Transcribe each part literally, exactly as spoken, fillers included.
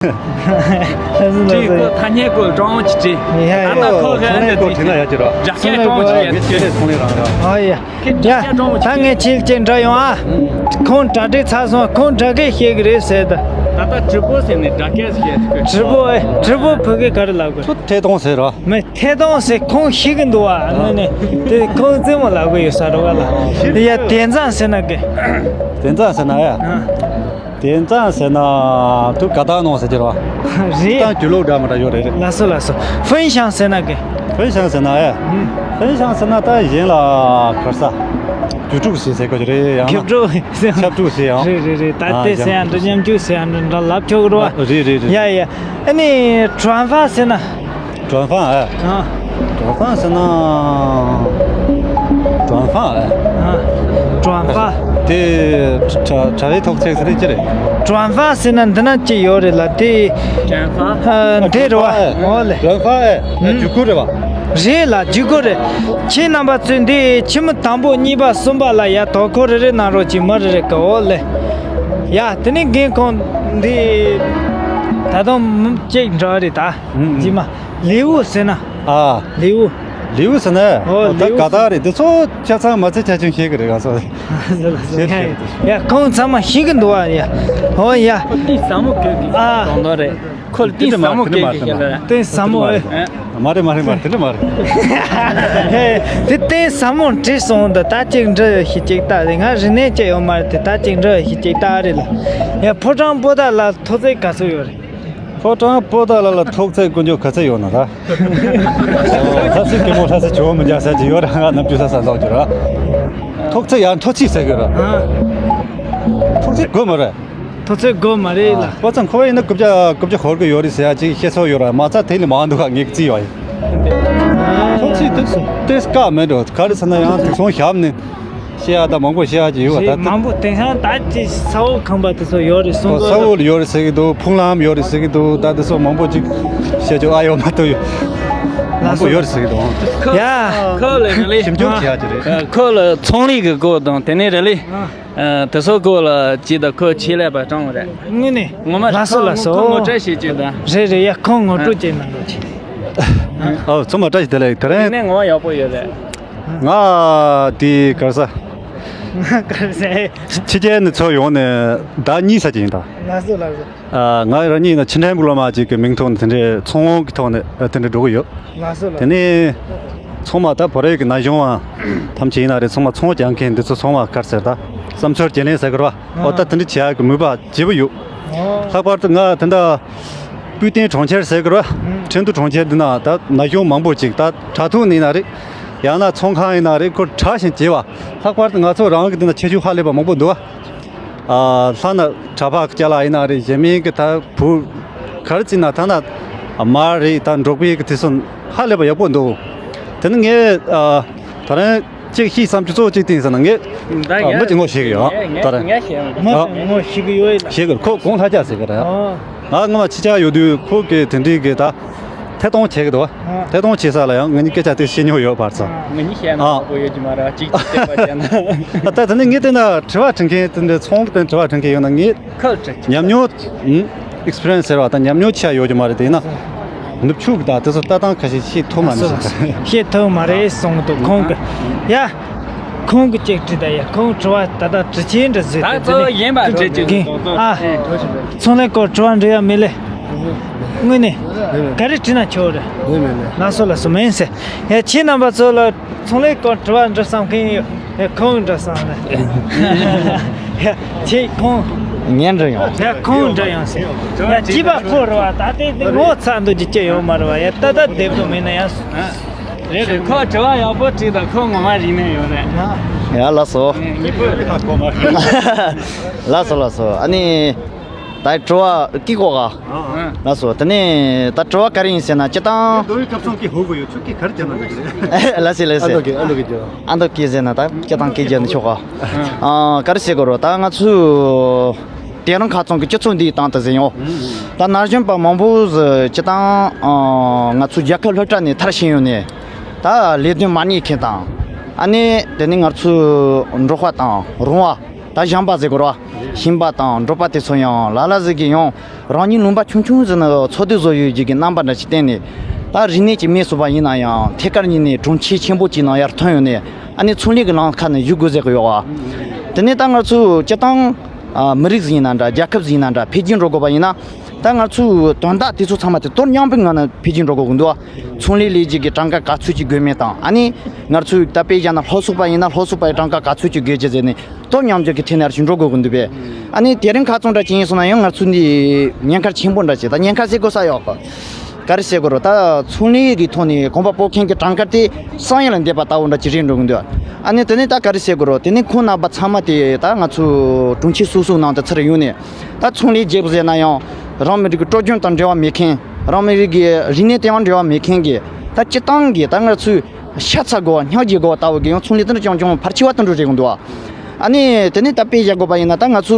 ཁྲིད་ཁོ་ཐ་སྙད་ཁོ་ཀྲོང་ཆི་ཁྲིད། ཡ་ཡ། ད་ལྟ་ཁོ་ག་ཚོང་ལས་ཁོ་ཁྲིད་ན་ཡ་ཅི་རོ། རྒྱ་སྐད་ཀྲོང་ཆི་ཡ། ངས་ཁྱེད་ཚོང་ལས་རང་ར། ཨ་ཡ། ཁྱེད་ཡ། རྒྱ་སྐད་ཀྲོང་ཆི། ད་ངས་ཁྱེད་ཅིག་འདྲི་ཡོང་ཨ། ཁོང་གྲ་སྒྲིག་ཚར་སོང་། ཁོང་དྲ་སྐད་ཤེས་ཀྱི་རེད་ཟེར་ད། ད་ལྟ་ཁྲི་པོ་ཟེར་ནས་དྲ་སྐད་ཤེས་ཁོས། ཁྲི་པོ་ཨེ། ཁྲི་པོ་བོད་སྐད་ག་རེ་ལབ་དགོས། ཁྲི་ཐད་གཏོང་ཟེར་རོ། མི་ཐད་གཏོང་ཟེར་ཁོང་ཤེས་ཀྱི་འདུག་ཨ། ནི་ནི་དེ་ཁོང་རྩེད་མོ་ལབ་གི་ཡོད་ས་རོ་ག་ལ། ཡ། དེ་ཙང་ཟེར་ན་གི། དེ་ཙང་ཟེར་ན་ཡ། ཨ། དེ་ཙང་ཟེར་ན་དུ་ག་ད་ནོ་ཟེར་གྱི་རོ། རེད། ད་རྒྱུ་ལོག་འདྲ་མི་འདྲ་ཡོད་རེད། ལགས་སོ་ལགས་སོ། ཧྥུན་ཤང་ཟེར་ན་གི། ཧྥུན་ཤང་ཟེར་ན་ཨེ། ཧྥུན་ཤང་ཟེར་ན་ད་གཞན་ལ་གར་ས། རྒྱུ་ཕྲུག་ཟེར་ཟེར་དགོས་ཀྱི་རེད། ཡང་ན་རྒྱུ་ཕྲུག་ཟེར་ཡང་ཆབ་ཕྲུག་ཟེར་ཡང་། རེད་རེད་རེད། ད་ཨ་དེ་ཟེར་ཡང་འདྲ། མཉམ་རྒྱུག་ཟེར་ཡང་འདྲ་འདྲ་ལབ་ཆོག་གི་རེད་བ། རེད་རེད་རེད། ཡ་ཡ། ཨ་ནི་ཀྲོན་ཧྥ་ཟེར་ན། ཀྲོན་ཧྥ་ཨེ། ཨ། ཀྲོན་ཧྥ་ཟེར་ན། ཀྲོན་ཧྥ་ཨེ། ཨ། ཀྲོན་ཧྥ། དེ་གྲ་གྲ་བའི་ཐོག་ཚད་ཟེར་ནས་ཅི་རེད། ཀྲོན་ཧྥ་ཟེར་ན་འདི་ན་ཅི་ཡོད་རེད་ལ་དེ། ཀྲོན་ཧྥ། ཨ། དེ་རེད་བ། ཨོ་ལེ། ཀྲོན་ཧྥ་ཨེ། ཨ། ཨུམ། རྒྱུ་གུ་རེད་བ། རེད་ལ་རྒྱུ་གུ་རེད། ཁྱེད་རྣམ་པ་ཚོས་འདི་ཆེན་མོ་དང་པོ་གཉིས་པ་གསུམ་པ་ལ་ཡ་དོ་ཁོ་རེ་རེ་གནང་རོགས་གྱིས། མ་རེ་རེ་ག་ཨོ་ལེ། ཡ། དེ་ནས་རྒན་ཁོང་འདི་ད་དུང་མི་གཅིག་འདྲ་རེད་ད། ཨུམ། རྗེས་མ། ལེའུ་ཟེར་ན། ཨ། ལེའུ། ལེའུ་ཟེར་ན། ཨོ། ད་ལེའུ་ག་ད་རེད། འདི་ཚོ་ཆ་ཚང་མ་ཚད་ཆ་ཆུང་ཤེས་གི་རེད། ང་ཚོ། ཤེས་ཤེས། ཡ། ཁོང་ཚང་མ་ཤེས་གི་འདུག་ཨ། ཡ། ཨོ་ཡ། ཏི་ཟ་མོ་གོས་གི། ཨ། དོན་དག་རེད། ཁོ་ལ་ཏི་ཟ་མོ་གོས་གི་ཤེས་ལ། ཏི་ཟ་མོ་ཨེ། མ་རེད་མ་རེད་མ་རེད། དེ་འདྲ་མ་རེད། ཧེ། དེ་ཏི་ཟ་མོ་བྲིས་སོང་། ད་ད་ཅིག་འདྲི་ཡོད་ཤི་ཅིག་ལྟ་རེད། ང་རིག་གནས་ཅི་ཡོད་མ་རེད། དེ་ད་ཅིག་འདྲི་ཡོད་ཤི་ཅིག་ལྟ་རེད་ལ། ཡ། ཕོ་བྲང་པོ་ཏ་ལ་ཐོག་ཚད་ག་ཚོད་ཡོད་རེད། ཕོ་བྲང་པོ་ཏ་ལ་ལ་ཐོག་ཚད་དཀོན་མཆོག་ག་ཚད་ཡོད་ན་ད། ལྷ་སའི་སྐྱེ་བོ་ལྷ་སའི་ཇོ་བོ་མི་འཇག་ས་ཅིག་ཡོད་ར། ང་ནམ་རྒྱུན་ལྷ་ས་འདོག་རྒྱུ་ར། ཐོག་ཚད་ཡང་མཐོ་ཚིག་ཟེར་གི་ར། ཨ། ཐོག་ཚད་དགོས་མ་རེད། ཐོག་ཚད་དགོས་མ་རེད་ལ། ཨ། པ་ཚང་ཁོ་ཡིན་ན་རྐུབ་བཀྱག་རྐུབ་བཀྱག་ཧོར་གི་ཡོད་རེད་ཟེར་ཡ་ཅིག་བཤད་ཚོད་ཡོད་ར། མ་རྩ་དེ་ལས་མང་འདུག་ག་ངས་རྩིས་ཡོད་ཡིན། ཨ། ཐོག་ཚད་དེ་དེ་དཀའ་མེད་འགྲོ། ག་རེ་ཟེར་ན་ཡང་དེ་སོང་ཞབས་ནས་བཤད་ཡ་ད་མང་པོ་བཤད་ཡ་ཅིག་ཡོད་བ། ད་དེ་མང་པོ་དེང་སང་ད་ཅི་ས་འོག་ཁང་པ་དེ་ཚོ་ཡོད་རེད་གསུང་གི། ས་འོག་ལ་ཡོད་རེད་ཟེར་གི་འདུག་ཕུག་ལམ་ཡོད་རེད་ཟེར་གི་འདུག་ད་དེ་ཚོ་མང་པོ་ཅིག་བཤད་ཆོག་ཨ་ཡོད་མ་གཏོགས་ཡོད། མང་པོ་ཡོད་རེད་ཟེར་གི་འདུག་ཡ། ཁོ་ལ་རེ་ལེ། ཞིབ་འཇུག་བྱེད་ཡ་ཅིག་རེད། ཁོ་ལ་ཚོང་ལས་ཀྱི་སྐོར་དང་དེ་ནས་རེ་ལེ། ཨ། དེ་ཚོ་སྐོར་ལ་ཅིག་ད་ཁོ་ཆེད་ལས་པ་དྲང་བ་རེད། དངོས་གནས། ངོ་མ་ལགས་སོ་ལགས་སོ། ཁོ་ངོ་སྤྲོད་བྱེད་ཅིག་ད། རེད་རེད། ཡ། ཁོང་ངོ་སྤྲོད་ཅིག་གནང་རོགས་གྱིས། ཨ། ཚང་མ་བཀྲ་ཤིས་བདེ་ལེགས། དེ་རིང་། དེ་ནས་ངོ་མ་ཡག་པོ་ཡོད་རེད། ང་དེ་ག་རེ་ཟ། ང་ག་རེ་ཟ། ཕྱི་རྒྱལ་ནས་ཚུར་ཡོང་ནས་ཟླ་གཉིས་ཙམ་ཅིག་ཡིན་ད། ལགས་སོ་ལགས་སོ། ཨ། ང་རང་ཉིད་ནི་ཕྱི་འབྲེལ་སློབ་མ་ཅིག་གི་མིང་ཐོག་ནས་དེ་འདྲའི་ཚོང་གི་ཐོག་ནས་དེ་འདྲ་འགྲོ་གི་ཡོད། ལགས་སོ་ལགས། དེ་ནས་ཚང་མ་ད་བོད་རིགས་ཀྱི་ན་གཞོན་བ་ཐམས་ཅད་ཡིན་ན་རེད། ཚང་མ་ཚོང་རྒྱག་མཁན་འདི་ཚོ་ཚང་མ་ག་རེ་ཟེར་ད་བསམ་ཚུལ་བརྗེ་ལེན་ཟེར་གི་རེད་བ། ཨོ་ད་དེ་འདྲ་བྱེད་ཡག་གི་མོས་པ་བརྗེ་པོ་ཡོད། ཨོ། ལྷག་པར་དུ་ང་དེ་འདྲ་སྤུས་ལྡན་གྲོང་ཁྱེར་ཟེར་གི་རེད་བ། ཁྲིན་ཏུའུ་གྲོང་ཁྱེར་འདི་ན་ད་ན་གཞོན་མང་པོ་ཅིག་ད་དྲ་ཐོག་ནས་ཡིན་ན་རེད། ཡང་ན་ཚོང་ཁང་ཡིན་ན་རེད། ཁོ་དྲ་ཞིང་བརྗེ་བ། ལྷག་པར་དུ་ང་ཚོ་རང་གི་འདི་ན་ཁྱད་ཆོས་ཧ་ལས་པ་མང་པོ་འདུག་བ། ཨ། ལྷ་ན་གྲྭ་པ་སྐྱ་ལ་ཡིན་ན་རེད། གཞན་མིན་གྱི་ད་བུ་ག་རེ་བྱས་ན་ཐ་ན་མ་རེད། ད་འབྲོག་པའི་གི་དེ་ཚོ་ཧ་ལས་པ་ཡག་པོ་འདུག་དེ་ནི་ངས་ཨ་ད་རིང་གཅིག་ཤེས་བསམ་རྒྱུ་གཙོ་བོ་གཅིག་བསྟན་ཟེར་ན་ངས་ད་ཨ་ངས་མི་གཅིག་ངོ་ཤེས་གི་ཡོད། ད་རིང་ངས་ཤེས་ཡོད། མི་གཅིག་ངོ་ཤེས་གི་ཡོད་ལ། ཤེས་གི། ཁོ་གོང་ལྷ་རྒྱལ་ཟེར་གི་རེད། ཨ། ང་སྔོན་མ་ཕྱི་རྒྱལ་ཡོད་དུས་ཁོ་གི་དེ་འདྲའི་གི་ད་ཐད་གཏོང་བྱེད་གི་འདུག་ཨ། ཐད་གཏོང་བྱེད་ས་ལ་ཡང་ང་གཉིས་སྐད་ཆ་དེ་བཤད་མྱོང་ཡོད་བར་ཙམ། ང་གཉིས་བཤད་ན་ཨ་ཡག་པོ་ཡོད་ཀྱི་མ་རེད། གཅིག་གཅིག་བལྟས་པ་བྱས་ན། ད་དེ་ནས་ངས་བལྟས་ན་དྲི་བ་དྲི་མཁན་དེ་འདྲ་ཚོང་གི་དྲི་བ་དྲི་མཁན་ཡོད་ན་ངས་ཁ་ལ་དྲི། ཉམས་མྱོང་། ཨུམ། ཨེགས་སི་པི་རི་ཡན་སི་ཟེར་བ་དང་ཉམས་མྱོང་ཆེ་བ་ཡོད་ཀྱི་མ་རེད། དེ་ཡིན་ན་ནུབ་ཕྱོགས་ཀྱི་ད་དེ་ཚོ་ལྟ་སྟངས་ཁ་ཤས་ཤེས་ཐུབ་མ་རེད་ཟེར། ཤེས་ཐུབ་མ་རེད་གསུང་གི་འདུག་ཁོང་གི། ཡ། ཁོང་གི་ཅིག་དྲིས་ད་ཡ། ཁོང་དྲི་བ་ད་ལྟ་དྲི་ཆེན་འདྲ་བཟོས་ད་ཏེ་གཙོ་བོ་གཞན་པ་དྲི་ཅིག་གི། ཨ། ཚོང་ལས་སྐོར་དྲི་བ་འདྲི་ཡ་མེད་ལེ། དངོས་གནས། ག་རེ་དྲིས་ན་ཆོག་རེད། ལགས་སོ་ལགས་སོ། མིན་ཟེར། ཡ། ཁྱེད་རྣམ་པ་ཚོ་ལ་ཚོང་ལས་སྐོར་དྲི་བ་འདྲི་བསམ་མཁན་ཡོད། ཡ། ཁོང་འདྲི་བསམ་རེད། ཡ། ཁྱེད་ཁོང་། ངས་འདྲི་ཡོང་། ཡ། ཁོང་འདྲི་ཡོང་ཟེར། ཡ། སྐྱིད་པ་ཕོ་རེད་བ། ད་ལྟའི་ངོ་ཚ་འདུག་རྒྱུ་ཅི་ཡོད་མ་རེད་བ། ཡ། ད་ལྟ་བདེ་པོ་མེད་ན་ཡང་། རེད་རེད། ཁོ་དྲི་བ་ཡག་པོ་དྲིས་དང་། ཁོ་ངོ་མ་རིག་གནས་ཡོད་རེད། ཡ། ལགས་སོ། ངེད་པོ་ཁ་གོ་མ་རེད། ལགས་སོ་ལགས་སོ། ཨ་ནི། ད་དྲི་བ་ཀི་གོ་ག། ལགས་སོ། དེ་ནས་ད་དྲི་བ་ག་རེ་ཡིན་ཟེར་ན་སྤྱིར་བཏང་། རྡོ་རིང་སྐབས་སུ་ཀི་ཧོ་གོ་ཡོད་ཚུལ་ཀི་ག་རེ་བྱས་ན་འགྲིག་གི་རེད། ལགས་སེ་ལགས་སེ། ཨ་འདོ་ཀི་ཨ་འདོ་ཀི་ཅོ། ཨ་འདོ་ཀི་ཟེར་ན་ད་སྤྱིར་བཏང་ཀི་ཟེར་ན་ཆོག་ག། ཨ། ག་རེ་ཟེར་དགོས་རེད། ད་ང་ཚོས་དེ་རིང་ཁ་སང་གི་སྤྱི་ཚོགས་འདིའི་སྟེང་དུ་ཟེར་ཡོང་། ད་ན་གཞོན་པ་མང་པོ་ཟིག་སྤྱིར་བཏང་ང་ཚོའི་རྒྱལ་ཁབ་སློབ་གྲྭ་ནས་མཐར་ཕྱིན་ཡོང་ནས་ད་ལས་དོན་མ་རྙེད་མཁན་དང་། ཨ་ནི་དེ་ནས་ང་ཚོའི་འབྲོག་པ་དང་རོང་བ། ད་ཞང་པ་ཟེར་དགོས་རེད་བ། ཞིང་པ་དང་འབྲོག་པ་དེ་ཚོ་ཡང་ལ་ལ་ཟིག་གིས་ཡང་རང་ཉིད་ལུང་པ་ཆུང་ཆུང་ཟིག་ནས་འཚོ་སྡོད་བཟོ་ཡོད་ཀྱི་གི་རྣམ་པ་འདྲ་ཞིག་བསྟན་ནས། ད་རིག་གནས་ཀྱི་མེད་སོང་པ་ཡིན་ན་ཡང་ཐད་ཀར་ཉིད་ནས་གྲོང་ཁྱེར་ཆེན་པོ་གཅིག་ནང་ཡར་ཐོན་ཡོང་ནས། ཨ་ནི་ཚོང་ལས་ཀྱི་ལམ་ཁ་ནས་གཞུག་དགོས་ཟེར་གི་ཡོད་བ། དེ་ནས་ད་ང་ཚོས་སྤྱིར་བཏང་ཨ་མི་རིགས་ཟིག་ཡིན་ན་འདྲ། རྒྱལ་ཁབ་ཟིག་ཡིན་ན་འདྲ། འཕེལ་རྒྱས་འགྲོ་དགོས་པ་ཡིན་ན། ད་ང་ཚོས་དོན་དག་དེ་ཚོ་ཚང་མ་དེ་དོ་མཉམ་པའི་ངང་ནས་འཕེལ་རྒྱས་འགྲོ་དགོས་ཀྱི་འདུག་བ། ཚོང་ལས་ལས་རྒྱུ་གི་གྲངས་ཀ་ག་ཚོད་ཅིག་དགོས་མེད་དང་། ཨ་ནི་ང་ཚོས་ད་དཔེ་བཞག་ན་སློབ་གསོ་པ་ཡིན་ན་སློབ་གསོ་པའི་གྲངས་ཀ་ག་ཚོད་ཅིག་དགོས་རྒྱུ་ཟེར་ནས། དོ་མཉམ་རྒྱུ་གི་ཐད་ནས་ཅིག་འགྲོ་དགོས་ཀྱི་འདུག་པས། ཨ་ནི་དེ་རིང་ཁ་རྩང་འདྲ་ཅིག་ཡིན་སོང་ན་ཡང་ང་ཚོ་འདི་ཉེན་ཁ་ཆེན་པོ་འདྲ་ཅིག་ད་ཉེན་ཁ་ཟེར་དགོས་ས་ཡོད་གི། ག་རེ་ཟེར་དགོས་རེད། ད་ཚོང་ལས་ཀྱི་ཐོག་ནས་གོམ་པ་སྤོ་མཁན་གྱི་གྲངས་ཀ་དེ་བསམ་ཡུལ་ལས་འདས་པ་ལྟ་བུ་འདྲ་ཅིག་རེད་འགྲོ་གི་འདུག། ཨ་ནི་དེ་ནས་ད་ག་རེ་ཟེར་དགོས་རེད། དེ་ནས་ཁོང་རྣམ་པ་ཚང་མ་དེ་ད་ང་ཚོ་གྲོང་ཁྱེར་སོ་སོའི་ནང་དུ་ཚུར་ཡོང་ནས། ད་ཚོང་ལས་རྒྱག་ཟེར་ན་ཡང་རང་མི་རིགས་ཀྱི་སྲོལ་རྒྱུན་དང་འབྲེལ་བ་མེད་མཁན། རང་མི་རིགས་ཀྱི་རིག་གནས་དང་ཡང་འབྲེལ་བ་མེད་མཁན་གྱི། ད་སྤྱིར་བཏང་གི་ད་ང་ཚོས་ཤ་ཚ་དགོས་པ་སྙིང་རྗེ་དགོས་པ་ལྟ་བུ་གི་ཡང་ཚོང་ལས་དེ་འདྲ་རྐྱང་རྐྱང་ཕལ་ཆེ་བ་དེ་འདྲ་རེད་འདུག། ཨ་ནི་དེ་ནས་ད་དཔེ་བཞག་དགོས་པ་ཡིན་ན། ད་ང་ཚོ་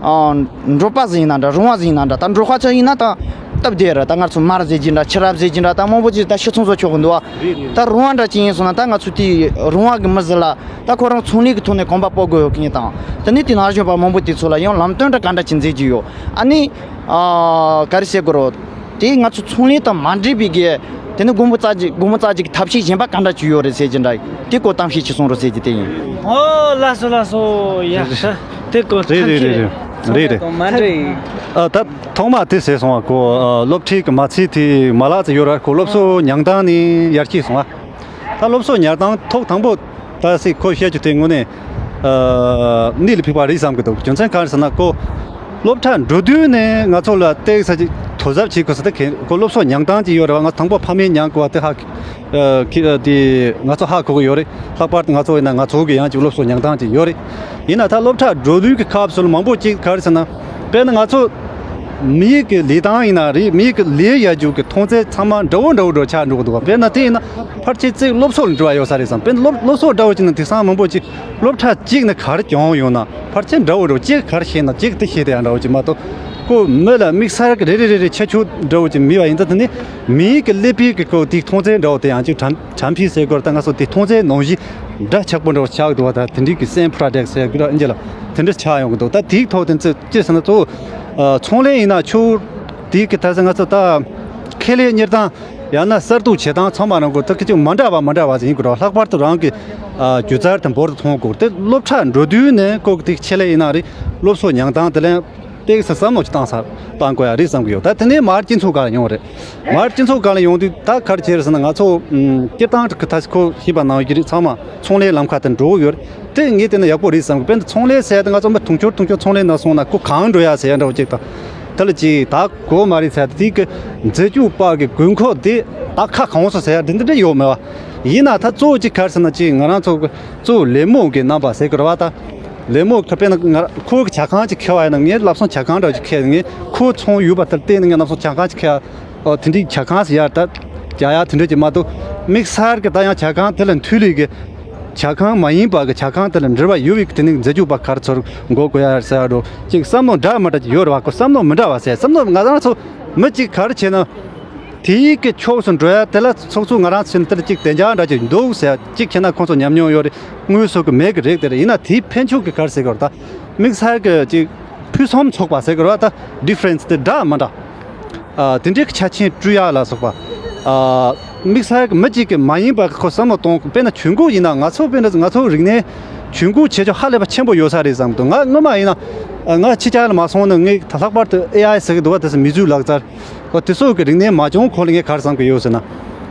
ཨ་འབྲོག་པ་ཟིག་ཡིན་ན་འདྲ། རོང་བ་ཟིག་ཡིན་ན་འདྲ། ད་འབྲོག་པ་ཚོ་ཡིན་ན་ད་སྟབས་བདེ་རེད། ད་ང་ཚོ་མར་ཟེར་གྱི་འདྲ། ཕྱུར་ར་ཟེར་གྱི་འདྲ། ད་མང་པོ་ཅིག་ད་ཤི་ཚོང་བཟོ་ཆོག་གི་འདུག། ཨ་ད་རོང་བ་འདྲ་ཅིག་ཡིན་སོང་ན། ད་ང་ཚོ་དེ་རོང་བ་གི་མི་ཟིག་ལ་ད་ཁོ་རང་ཚོང་ལས་ཀྱི་ཐོག་ནས་གོམ་པ་སྤོ་དགོས་ཡོད་མཁན་དང་། དེ་ནས་དེ་ནང་བཞིན་པ་མང་པོ་དེ་ཚོ་ལ་ཡང་ལམ་སྟོན་འདྲ་ག་འདྲ་ཅིག་མཛད་ཀྱི་ཡོད། ཨ་ནི་ཨ་ག་རེ་ཟེར་དགོས་རེད། དེ་ང་ཚོ་ཚོང་ལས་དང་མ་འདྲེས་པའི་གི། དེ་ནི་སྒོར་མོ་བཙལ་རྒྱུ། སྒོར་མོ་བཙལ་རྒྱུ་གི་ཐབས་ཤེས་གཞན་པ་ག་འདྲ་ཅིག་ཡོད་རེད་ཟེར་གྱི་འདྲ། དེ་སྐོར་གཏམ་བཤད་ཅིག་གསུང་རོགས་ཟེར་གྱི་དེ་ཡིན། ཨོ་ལགས་སོ་ལགས་སོ། ཡ་ད་དེ་སྐོར་རེད་ཐམས་རེད་ཅད་རེད་རེད། རེད་རེད། དང་མ་འདྲ་ཡིན། ཨ་ད་ཐོག་མ་དེ་ཟེར་སོང་བ་ཁོ། ཨ་སློབ་ཁྲིད་ཀྱི་མ་ཚད་དེ་མ་ལག་ཙམ་ཡོད་ར། ཁོ་སློབ་གསོ་ཉམས་སྟངས་ནི་ཡར་སྐྱེས་སོང་བ། ད་སློབ་གསོ་ཉར་སྟངས་ཐོག་དང་པོ་ད་སྲིད་ཁོ་བཤད་རྒྱུ་དེ་དངོས་གནས་ཨ་གནད་ལ་ཕིགས་པ་རེད་བསམ་གི་འདུག། རྒྱུ་མཚན་གང་རེད་ཟེར་ན། ཁོ་སློབ་གྲྭ་འགྲོ་དུས་ནས་ང་ཚོ་ལ་ཏོག་ཙམ་ཅིག་དོ་གཟབ་བྱེད་དགོས་ས་དེ། ཁོ་སློབ་གསོ་ཉར་སྟངས་ཅིག་ཡོད་རེད་བ། ང་དང་པོ་ཕ་མས་ཉར་དགོས་པ་དེ་ཧ་ཨ་ཁི་ཨ་དེ་ང་ཚོ་ཧ་གོ་གི་ཡོད་རེད། ལྷག་པར་དུ་ང་ཚོ་ཡིན་ན་ང་ཚོ་གི་ཡང་ཅིག་སློབ་གསོ་ཉར་སྟངས་ཅིག་ཡོད་རེད། ཡིན་ན་ད་སློབ་གྲྭ་འགྲོ་དུས་ཀྱི་སྐབས་སུ་མང་པོ་ཅིག་ག་རེ་ཟེར་ན། དཔེར་ན་ང་ཚོ་མི་ཡུལ་གྱི་ལས་སྟངས་ཡིན་ན་རེད། མི་ཡུལ་གྱི་ལས་ཡར་རྒྱུག་གི་མཐོང་ཚད་ཚང་མ་འདྲ་བོ་འདྲ་བོ་འདྲ་བོ་ཆགས་འགྲོ་གི་འདུག་བ། དཔེར་ན་དེ་ཡིན་ན་ཕལ་ཆེར་ཅིག་སློབ་གསོ་ལ་འབྲེལ་བ་ཡོད་ས་རེད་བསམ། དཔེར་ན་སློབ་སློབ་གསོ་འདྲ་བོ་ཅིག་ནི་དེང་སང་མང་པོ་ཅིག་སློབ་གྲྭ་གཅིག་ནས་ག་རེ་སྦྱངས་ཡོང་ན་ཕལ་ཆེར་འདྲ་བོ་འདྲ་བོ། གཅིག་ག་རེ་ཤེས་ན་གཅིག་དེ་ཤེས་དེ་ཡང་འདྲ་བོ་ཅིག་མ་གཏོགས། ཁོ་མི་ལ་དམིགས་བསལ་གྱི་རེ་རེ་རེ་རེ་ཁྱད་ཆོས་འདྲ་བོ་ཅིག་མེད་པ་ཡིན་ཙང་། དེ་ནི་མི་ཡུལ་གྱི་ཀླད་པའི་གི་ཁོ་དེའི་མཐོང་ཚད་འདྲ་བོ་དེ་ཡང་ཅིག་དྲན་དྲན་འཕེལ་ཟེར་དགོས་རེད། ད་ང་ཚོ་དེ་མཐོང་ཚད་ནང་བཞིན་འདྲ་ཆགས་པོ་འདྲ་བོ་ཆགས་འདུག་བ། ད་དེ་འདྲའི་གི་སེམས་ཕྲ་དྲག་ཟེར་དགོས་ར། ཨིན་ཇི་ལ་དེ་འདྲ་ཆགས་ཡོང་གི་འདུག། ད་དེའི་ཐོག་དེ་ཚོ་ཅི་ཟེར་ན་གཙོ་བོ་ཨ་ཚོང་ལས་ཡིན་ན་ཆོག། དེའི་གི་ད་ཟེར་ང་ཚོ་ད་ཁེ་ལས་གཉེར་སྟངས་ཡང་ན་གསར་གཏོད་བྱེད་སྟངས་ཚང་མ་རང་གོ་ད་ཁི་ཅིག་མ་འདྲ་བ་མ་འདྲ་བ་ཟེར་ཡིན་དགོས་ར། ལྷག་པར་དུ་རང་གི་ཨ་སྒྱུ་རྩལ་དང་འབོར་དུ་ཐོན་དགོས། དེ་སློབ་གྲྭ་འགྲོ་དུས་ནས་ཁོ་གི་དེ་ཆེད་ལས་ཡིན་ན་རེད། སློབ་གསོ་ཉར་སྟངས་དེ་ལན་ཏོག་ཙམ་བསམ་བློ་ཅིག་བཏང་ས་བཏང་དགོས་ཡ་རེད་བསམ་གི་ཡོད། ད་དེ་ནས་མར་སྤྱི་ཚོགས་སྒང་ལ་ཡོང་རེད། མར་སྤྱི་ཚོགས་སྒང་ལ་ཡོང་དུས་ད་ག་རེ་བྱས་རེད་ཟེར་ན། ང་ཚོ་ཨམ་སྤྱིར་བཏང་གི་ད་ཁོ་ཤེས་པ་ནང་བཞིན་རེད། ཚང་མ་ཚོང་ལས་ལམ་ཁ་དེ་འགྲོ་གི་ཡོད་རེད། དེ་ངས་བལྟས་ན་ཡག་པོ་རེད་བསམ་གི། དཔེར་ན་ཚོང་ལས་ཟེར་ཡ་དེ་ང་ཚོ་མི་དུང་ཕྱུར་དུང་ཕྱུར་ཚོང་ལས་ནང་སོང་ན་ཁོ་གང་འགྲོ་ཡ་ཟེར་ཡ་འདྲ་བོ་ཅིག་དང་། དེ་ལ་ཅིག་ད་གོ་མ་རེད་ཟེར་ཡ་དེ། དེ་གི་འཛད་སྤྱོད་པ་གི་དགོས་མཁོ་དེ་ད་ཁ་གང་སོང་ཟེར་ཡ་དེ་འདི་འདྲ་ཡོད་མེད་བ། ཡིན་ན་ད་གཙོ་བོ་ཅིག་ག་རེ་ཟེར་ན། ཅིག་ང་རང་ཚོ་གི་གཙོ་བོ་ལས་མོ་གི་རྣམ་པ་ཟེར་གི་རེད་བ། ད་ལས་མོ་གི་དཔེར་ན་ང་ཁོ་གི་ཇ་ཁང་ཅིག་ཁེལ་བ་ཡིན་ན། ངས་ལམ་སང་ཇ་ཁང་འདྲ་ཅིག་ཁེལ། ངས་ཁོ་ཚོང་ཡོད་པ་དེར་བལྟས་ནས་ངས་ལམ་སང་ཇ་ཁང་ཅིག་ཁེལ། ཨོ་དེ་འདྲའི་ཇ་ཁང་ཟེར་ཡ་ད་རྒྱག་ཡ་དེ་འདྲ་ཅིག་མ་གཏོགས། དམིགས་བསལ་གི་ད་ཡང་ཇ་ཁང་དེ་ལ་འཐུས་ལས་གི་ཇ་ཁང་མ་ཡིན་པ་གི་ཇ་ཁང་དེ་ལ་འབྲེལ་བ་ཡོད་པའི་གི་དེ་ནི་འཛད་སྤྱོད་པ་ག་རེ་ཚོར་འགོ་དགོས་ཡ་ཟེར་ཡ་འགྲོ་ཅིག་བསམ་བློ་འདྲ་མི་འདྲ་ཅིག་ཡོད་རེད་བ། ཁོ་བསམ་བློ་མི་འདྲ་བ་ཟེར། བསམ་བློ་ང་རང་ཚོ་མི་གཅིག་ག་རེ་བྱས་ན། དེའི་གི་ཕྱོགས་སུ་འགྲོ་ཡ་དེ་ལ་ཚོགས་གཙོ་ང་རང་ཚོ་དེ་ལ་གཅིག་བདེ་འཇགས་འདྲ་ཅིག་འདུག་ཟེར། གཅིག་བྱས་ན་ཁོང་ཚོ་ཉམས་མྱོང་ཡོད་རེད། དངོས་སུ་གི་མེད་གི་རེད་དེ་རེད། ཡིན་ན་དེའི་ཕན་ཆོད་གི་ག་རེ་ཟེར་གི་རེད། ད་དམིགས་བསལ་གི་གཅིག་ཕུན་སུམ་ཚོགས་པ་ཟེར་གི་རེད་བ། ད་ཌི་ཕ་རེན་སི་དེ་འདྲ་མི་འདྲ། ཨ་དེ་འདྲའི་གི་ཆ་རྐྱེན་སྤྲོད་ཡ་ལ་སོགས་པ། ཨ་དམིགས་བསལ་གི་མི་གཅིག་གི་མ་ཡིན་པ་གི་ཁོ་བསམ་བློ་གཏོང་། དཔེར་ན་ཇུས་འགོད་ཡིན་ན། ང་ཚོ་དཔེར་ན་ང་ཚོ་རིག་གནས་ཇུས་འགོད་བྱེད་ཕྱོགས་ཧ་ལས་པ་ཆེན་པོ་ཡོད་ས་རེད་བསམ་གི་འདུག། ང་སྔོན་མ་ཡིན་ན་ང་ཕྱི་རྒྱལ་ལ་མ་སོང་ན། ངས་ད་ལྷག་པར་དུ་ཨེ་ཨའི་ཟེར་གི་འདུག་བ། དེ་ཚོ་མི་བཟོས་ལག་རྩལ། ཨོ་དེ་ཚོ་གི་རིག་གནས་མ་སྦྱོང་གོང་ལ་ངས་ག་རེ་བསམ་གི་ཡོད་ཟེར་ན།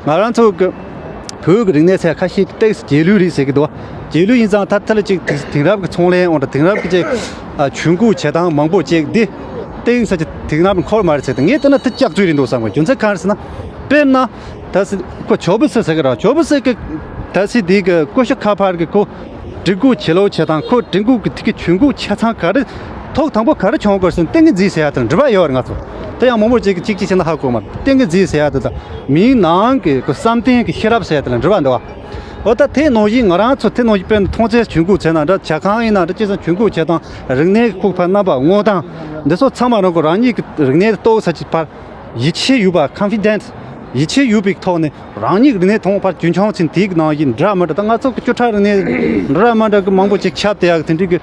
ང་རང་ཚོ་གི་བོད་ཀྱི་རིག་གནས་ཚད་ཁ་ཤས་ཀྱི་ཏོག་ཙམ་རྗེས་ལུས་རེད་ཟེར་གི་འདུག། རྗེས་ལུས་ཡིན་ཙང་ད་ཐད་ལ་ཅིག་དེང་དེང་རབས་ཀྱི་ཚོང་ལས་འོང་དང་། དེང་རབས་ཀྱི་ཅིག་ཨ་ཇུས་འགོད་བྱེད་སྟངས་མང་པོ་ཅིག་འདི་ཏོག་ཙམ་ཅིག་དེང་རབས་འཁོར་མ་རེད་ཟེར་ཏེ། ངས་བལྟས་ན་དེ་སྐྱག་རྫུན་རེད་འདུག་བསམ་གི། རྒྱུ་མཚན་གང་རེད་ཟེར་ན། དཔེར་ན་ད་སི་ཁོ་ཇོབ་སི་ཟེར་གི་ར། ཇོབ་སི་གི་ད་སི་དེ་གི་ཀུ་ཤུ་ཁ་པར་གི་ཁོ་སྒྲིག་འགོད་བྱེད་ལོ་བྱེད་སྟངས། ཁོ་སྒྲིག་འགོད་ཀྱི་དེ་གི་ཇུས་འགོད་བྱེད་སྟངས་ག་རེ། ཐོག་དང་པོ་ག་རེ་བྱུང་དགོས་ཟེར་ན། ཏིང་ངེ་འཛིན་ཟེར་ཡ་དེ་ལ་འགྲིག་པ་ཡོད་རེད། ང་ཚོ་དེ་ཡང་མང་པོ་ཅིག་གིས་གཅིག་གཅིག་བྱས་ན་ཧ་གོ་མ་རེད། ཏིང་ངེ་འཛིན་ཟེར་ཡ་དེ་དང་མིའི་ནང་གི་ཁོ་བསམ་གཏན་གྱི་ཤེས་རབ་ཟེར་ཡ་དེ་ལ་འགྲིག་པ་འདུག་བ། འོ་ད་དེ་ནང་བཞིན་ང་རང་ཚོ་དེ་ནང་བཞིན་དཔེར་ན་མཐོང་ཚད་ཇུས་འགོད་བྱས་ན་འདྲ། ཇ་ཁང་ཡིན་ན་འདྲ། ཅི་ཙམ་ཇུས་འགོད་བྱེད་སྟངས། རིག་གནས་ཀྱི་ཁུག་པ་རྣམ་པ་སྔོག་སྟངས་འདི་ཚོ་ཚང་མ་རང་གི་རང་ཉིད་ཀྱི་རིག་གནས་དེ་ཏོག་ཙམ་ཅིག་ཕར་ཡིད་ཆེས་ཡོད་པ། ཀོན་ཕི་ཌེན་སི། ཡིད་ཆེས་ཡོད་པའི་ཐོག་ནས་རང་ཉིད་རིག་གནས་ཐོག་ཕར་རྒྱུན་འཁྱོངས་བྱས་ནས། དེའི་ནང་བཞིན་འདྲ་མི་འདྲ། ད་ང་ཚོ་གི་སྐྱོ་བྲག་རིག་གནས་འདྲ་མི་འདྲ་གི་མང་པོ་ཅིག་ཁྱབ་བསྡད་ཡག་དེ་འདྲའི་གི་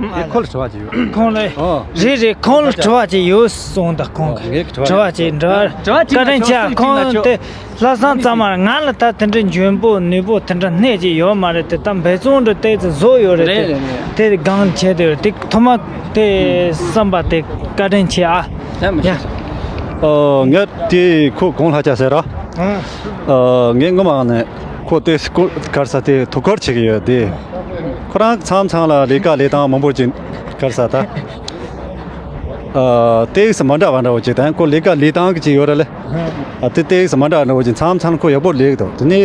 ཨེ། ཁོ་ལ་དྲི་བ་ཅིག་ཡོད། ཁོང་ལ། ཨོ། རེད་རེད། ཁོང་ལ་དྲི་བ་ཅིག་ཡོད་གསུངས་ད། ཁོང་གིས་ངས་དྲི་བ་དྲི་བ་ཅིག་འདྲི་བ། དྲི་བ་ཅིག་བཀའ་དྲིན་ཆེ། ཁོང་དེ་ལྷག་བསམ་གཙང་མ་རེད། ང་ལ་ད་དེ་འདྲའི་འཇོན་པོ་ནུས་པོ་དེ་འདྲ་སྣེ་གཅིག་ཡོད་མ་རེད་དེ། ད་འབད་བརྩོན་འདྲ་ཏོག་ཙམ་བཟོ་ཡོད་རེད་དེ། རེད་རེད་རེད། དེ་སྒང་བྱས་དེ་རེད་དེ། ཐོག་མ་དེ་བསམ་པ་དེ་བཀའ་དྲིན་ཆེ་ཨ། ཡ། ཨོ། ངས་དེ་ཁོ་གོང་ལྷ་ཆ་ཟེར་ར། ཨ། ཨོ། ངས་སྔོན་མ་ནས་ཁོ་དེ་སྐོར་ག་རེ་ཟ་དེ་ཐུགས་ཁུར་བྱེད་ཀྱི་ཡོད་དེ། ཁོ་རང་མཚམས་མཚམས་ལ་ལས་ཀ་ལས་སྟངས་མང་པོ་ཅིག་ག་རེ་ཟ་ད། ཨ། ཏོག་ཙམ་མ་འདྲ་བ་འདྲ་བོ་ཅིག་དང་། ཁོ་ལས་ཀ་ལས་སྟངས་ཀྱི་ཅིག་ཡོད་ར་ལེ། ཨ། དེ་ཏོག་ཙམ་མ་འདྲ་བ་འདྲ་བོ་ཅིག་མཚམས་མཚམས་ཁོ་ཡག་པོ་ལས་ཀྱི་འདུག་དེ་ནས་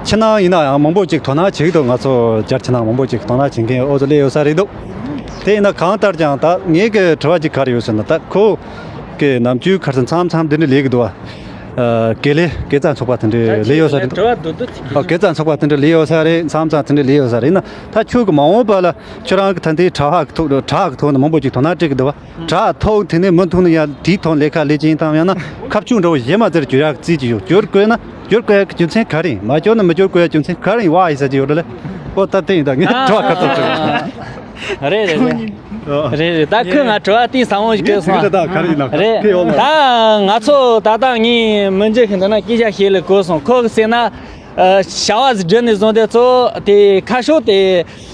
ཕྱི་ནང་ཡིན་ན་ཡང་མང་པོ་ཅིག་དོ་སྣང་བྱེད་ཀྱི་འདུག་ང་ཚོ་རྒྱ་ཕྱི་ནང་མང་པོ་ཅིག་དོ་སྣང་བྱེད་མཁན་འོ་ཚོ་སླེབས་ཡོད་ས་རེད་འདུག་དེ་ཡིན་ན་གང་ལྟར་ཀྱང་ད་ངེད་ཀྱི་དྲི་བ་ཅིག་ག་རེ་ཡོད་ཟེར་ན། ད་ཁོ་གི་ནམ་རྒྱུན་ག་རེ་ཟ་མཚམས་མཚམས་འདི་འདྲ་ལས་ཀྱི་འདུག་བ། ཨ། དགེ་ལས་དགེ་རྩ་ཚོགས་པ་དེ་འདྲ་ལས་ཡོད་ས་རེད། དྲི་བ་འདུག་འདུག་ཅིག་ཨ། དགེ་རྩ་ཚོགས་པ་དེ་འདྲ་ལས་ཡོད་ས་རེད། མཚམས་མཚམས་དེ་འདྲ་ལས་ཡོད་ས་རེད། ཡིན་ན་ད་ཁྱོད་ཀྱི་མ་འོངས་པ་ལ་ཁྱོད་རང་གི་ད་ལྟའི་གྲྭ་པ་གི་ཐོག་གྲྭ་པ་གི་ཐོག་ནས་མང་པོ་ཅིག་དོ་སྣང་སྤྲད་ཀྱི་འདུག་བ། གྲྭ་པ་ཐོག་དེ་ནས་མུ་མཐུད་ནས་ཡང་དེའི་ཐོག་ལས་ཀ་ལས་ཀྱི་ཡིན་དང་། ཡང་ན་ཁ་མཆུ་འདྲ་བོ་གཞན་མ་ཟེར་བསྒྱུར་ཡག་རྩིས་ཀྱི་ཡོད། བསྒྱུར་དགོས་ན་བསྒྱུར་དགོས་ཡག་གི་རྒྱུ་མཚན་ག་རེ་ཡིན། མ་བསྒྱུར་ན་མི་བསྒྱུར་དགོས་ཡག་རྒྱུ་མཚན་ག་རེ་ཡིན་བ་ཡིན་ཟེར་གྱི་ཡོད་རེད་ལེ། ཨོ། ད་དེ་ཡིན། ད་ངས་དྲི་བ་ཁ་ཚོགས་བྱུང་། རེད་རེད་རེད། རེད་རེད། ད་ཁོས་ང་དྲི་བ་དེ་བཟང་བོ་ཞིག་བཀོད་སོང་། ངས་དེ་འདྲ་ད་ག་རེ་ཡིན་ན་རེད། ད་ང་ཚོ་ད་ལྟ་ངས་མི་འཇིགས་ཤིང་འདི་ན་སྐད་ཆ་བཤད་ལས་གོ་སོང་། ཁོ་གི་ཟེར་ན། ཨ། བྱ་བ་ཟིག་སྒྲུབ་ནས་བཟུང་སྟེ་གཙོ་བོ་དེ་ཁ་ཕྱོགས་དེ་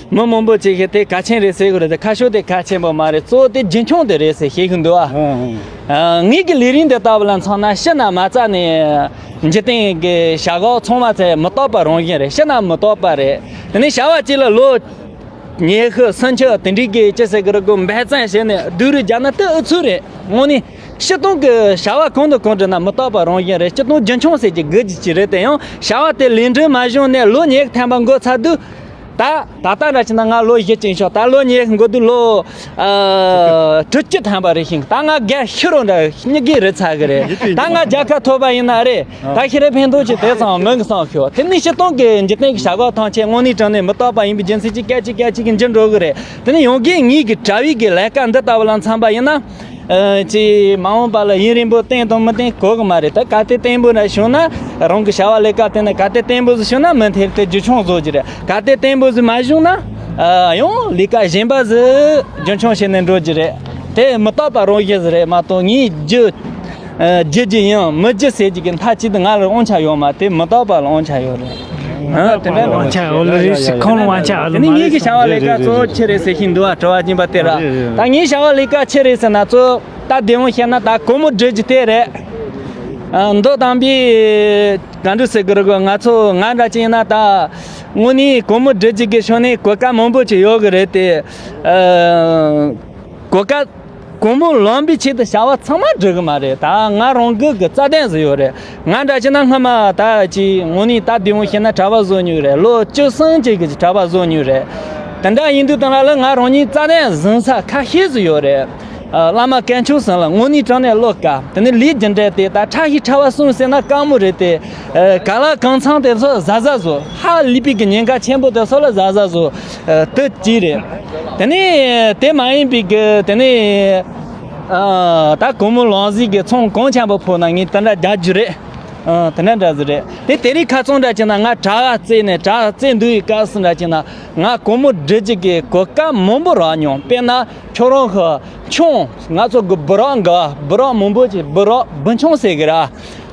མི་མང་པོ་ཅིག་གིས་དེ་གལ་ཆེན་རེད་ཟེར་གི་རེད་དེ། ཁ་ཕྱོགས་དེ་གལ་ཆེན་པོ་མ་རེད། གཙོ་བོ་དེ་རྒྱུན་འཁྱོངས་དེ་རེད་ཟེར་བཤད་གི་འདུག་ཨ། ཨ། ངེད་ཀྱི་ལས་རིམ་འདི་ལྟ་བུ་ལ་མཚོན་ན་ཕྱི་ནས་མ་རྩ་ནས་འཇིག་རྟེན་གྱི་བྱ་གཞག་ཚང་མ་ཚེ་མི་རྟག་པ་རང་བཞིན་རེད། ཕྱི་ན་མི་རྟག་པ་རེད། དེ་ནས་བྱ་བ་གཅིག་ལ་ལོ་ཉི་ཤུ་སུམ་ཅུ་དེ་འདྲའི་གི་ཅི་ཟེར་གི་རེད་གོ། འབད་བརྩོན་བྱས་ནས་སྡུག་རུས་རྒྱག་ན་དེ་ཨུ་ཚུགས་རེད། དངོས་གནས་སྤྱིར་བཏང་གི་བྱ་བ་གང་དང་གང་བསྒྲུབས་ན་མི་རྟག་པ་རང་བཞིན་རེད། སྤྱིར་བཏང་རྒྱུན་འཁྱོངས་ཟེར་གྱི་དགོས་ཀྱི་ཅི་རེད། དེ་ཡང་བྱ་བ་དེ་ལས་འགྲུབ་མ་བྱུང་ནས་ལོ་ཉི་ཤུ་ཐམ་པ་འགོར་ཚར་དུས། ད་ད་ལྟ་འདྲ་བྱས་ན་ང་ལོ་བཞི་ཅན་ཤོག་ད་ལོ་ཉི་ཤུ་འགོར་དུས་ལོ། ཨ། དྲུག་ཅུ་ཐམ་པ་རེད་ཤིང་། ད་ང་རྒས་ཤི་རུ་འདྲ་སྙིང་གི་རེད་ཚ་གི་རེད། ད་ང་རྒྱལ་ཁ་ཐོབ་པ་ཡིན་ན་རེད། ད་ཤི་རེ་ཕན་ཐོགས་ཀྱི་དེ་ཚང་མི་གི་བསམ་ཤོག་དེ་ནི་སྤྱིར་བཏང་གི་འཇིག་རྟེན་གྱི་བྱ་གཞག་ཐམས་ཅད་དངོས་གནས་དྲང་གནས་མི་རྟག་པ་ཡིན་པའི་རྒྱུ་མཚན་གྱིས་སྐད་ཅིག་སྐད་ཅིག་གིས་འགྱུར་འགྲོ་གི་རེད། དེ་ནི་ཡང་སྒོས་ངེད་ཀྱི་གྲྭ་པའི་གི་ལས་ཀ་འདི་ལྟ་བུ་ལ་མཚོན་པ་ཡིན་ན། ཨ། ཅིག་མ་འོངས་པ་ལ་ཡུན་རིང་པོ་བརྟན་དང་མི་བརྟན་གོ་གི་མ་རེད། ད་གལ་ཏེ་བརྟན་པོ་འདྲ་བྱུང་ན་རང་གི་བྱ་བ་ལས་ཀ་དེ་ནི་གལ་ཏེ་བརྟན་པོ་ཟིག་བྱུང་ན་མི་མཐུད་དེ་རྒྱུན་འཁྱོངས་བཟོ་རྒྱུ་རེད། གལ་ཏེ་བརྟན་པོ་ཟིག་མ་བྱུང་ན། ཨ། ཡང་ལས་ཀ་གཞན་པ་ཟིག་རྒྱུན་འཁྱོངས་བྱས་ནས་འགྲོ་རྒྱུ་རེད། དེ་མི་རྟག་པ་རང་བཞིན་ཟིག་རེད་མ་གཏོགས། ངས་རྒྱུ། ཨ། རྒྱུ་རྒྱུ་ཡིན་མི་རྒྱུ་ཟེར་རྒྱུ་གི་མཐའ་གཅིག་ཏུ་ང་ལ་དབང་ཆ་ཡོད་མ་རེད། མི་རྟག་པ་ལ་དབང་ཆ་ཡོད་རེད། ཨ། དེ་འདྲ་དབང་ཆ་ཡོད་ལ་རེད་ཟེར། ཁོང་ལ་དབང་ཆ་ཡོད་ལ་མ་རེད། ངེད་ཀྱི་བྱ་བ་ལས་ཀ་གཙོ་བོ་ཆི་རེད་ཟེར་བཞིན་འདུག་ཨ། དྲི་བ་སྦྱིན་པ་དེ་ར། ད་ངའི་བྱ་བ་ལས་ཀ་ཆི་རེད་ཟེར་ན་གཙོ། ད་བདེན་དཔང་བཤད་ན་ད་སྒོར་མོ་སྒྲུབ་རྒྱུ་དེ་རེད། ཨ། མདོ་དམ་པའི་ག་འདྲ་ཟེར་གི་རེད་གོ། ང་ཚོ་ང་འདྲ་ཅིག་ཡིན་ན་ད་དངོས་གནས་སྒོར་མོ་སྒྲུབ་རྒྱུ་གི་ཕྱོགས་ནས་གོ་སྐབས་མང་པོ་ཅིག་ཡོད་གི་རེད་དེ། ཨ། གོ་སྐབས་སྒོར་མོ་ལོན་པའི་ཆེད་དུ་བྱ་བ་ཚང་མ་སྒྲུབ་གི་མ་རེད། ད་ང་རང་གི་གི་རྩ་དོན་ཟིག་ཡོད་རེད། ང་འདྲ་ཅིག་ན་སྔ་མ་ད་ཅིག་དངོས་གནས་ད་བདེན་དཔང་བཤད་ན་གྲྭ་པ་བཟོ་མྱོང་རེད། ལོ་བཅུ་གསུམ་ཅིག་གི་གྲྭ་པ་བཟོ་མྱོང་རེད། དེ་འདྲ་ཡིན་དུས་དང་ལ་ལ་ང་རང་ཉིད་རྩ་དོན་ཟིན་ས་ཁ་ཤས་ཟིག་ཡོད་རེད། ཨ། བླ་མ་དཀོན་མཆོག་གསུམ་ལ་དངོས་གནས་དྲང་གནས་བློ་དཀར། དེ་ནས་ལས་རྒྱུ་འབྲས་དེ་ད་ཕྲ་ཞིང་ཕྲ་བ་གསུམ་ཟེར་ན་དཀའ་མོ་རེད་དེ། ཨ། ག་ལ་གང་འཚམ་དེ་ཚོ་གཟབ་གཟབ་བཟོ། ཧ་ལས་པའི་གི་ཉེན་ཁ་ཆེན་པོ་དེ་ཚོ་ལ་གཟབ་གཟབ་བཟོ། ཨ། དེ་གཅིག་རེད། དེ་ནས་དེ་མ་ཡིན་པའི་གི་དེ་ནས། ཨ། ད་སྒོར་མོ་ལོན་ཟིག་གི་ཚོང་གང་འཚམ་པོ་ཕོག་ན་ངས་དེ་འདྲ་རྒྱག་རྒྱུ་རེད། ཨ། དེ་འདྲ་འདྲ་ཟིག་རེད། དེ་དེ་རིང་ཁ་སང་འདྲ་བྱས་ན་ང་གྲྭ་པ་བཙལ་ནས་གྲྭ་པ་བཙལ་འདུག་པའི་སྐབས་སུ་འདྲ་བྱས་ན་ང་སྒོར་མོ་སྒྲུབ་རྒྱུ་གི་གོ་སྐབས་མང་པོ་རག་མྱོང་། དཔེར་ན་ཁྱོད་རང་གི་ཆུང་ང་ཚོ་གི་སྦི་རག་འགའ་སྦི་རག་མང་པོ་ཅིག་སྦི་རག་སྦི་ཆུང་ཟེར་གི་ར།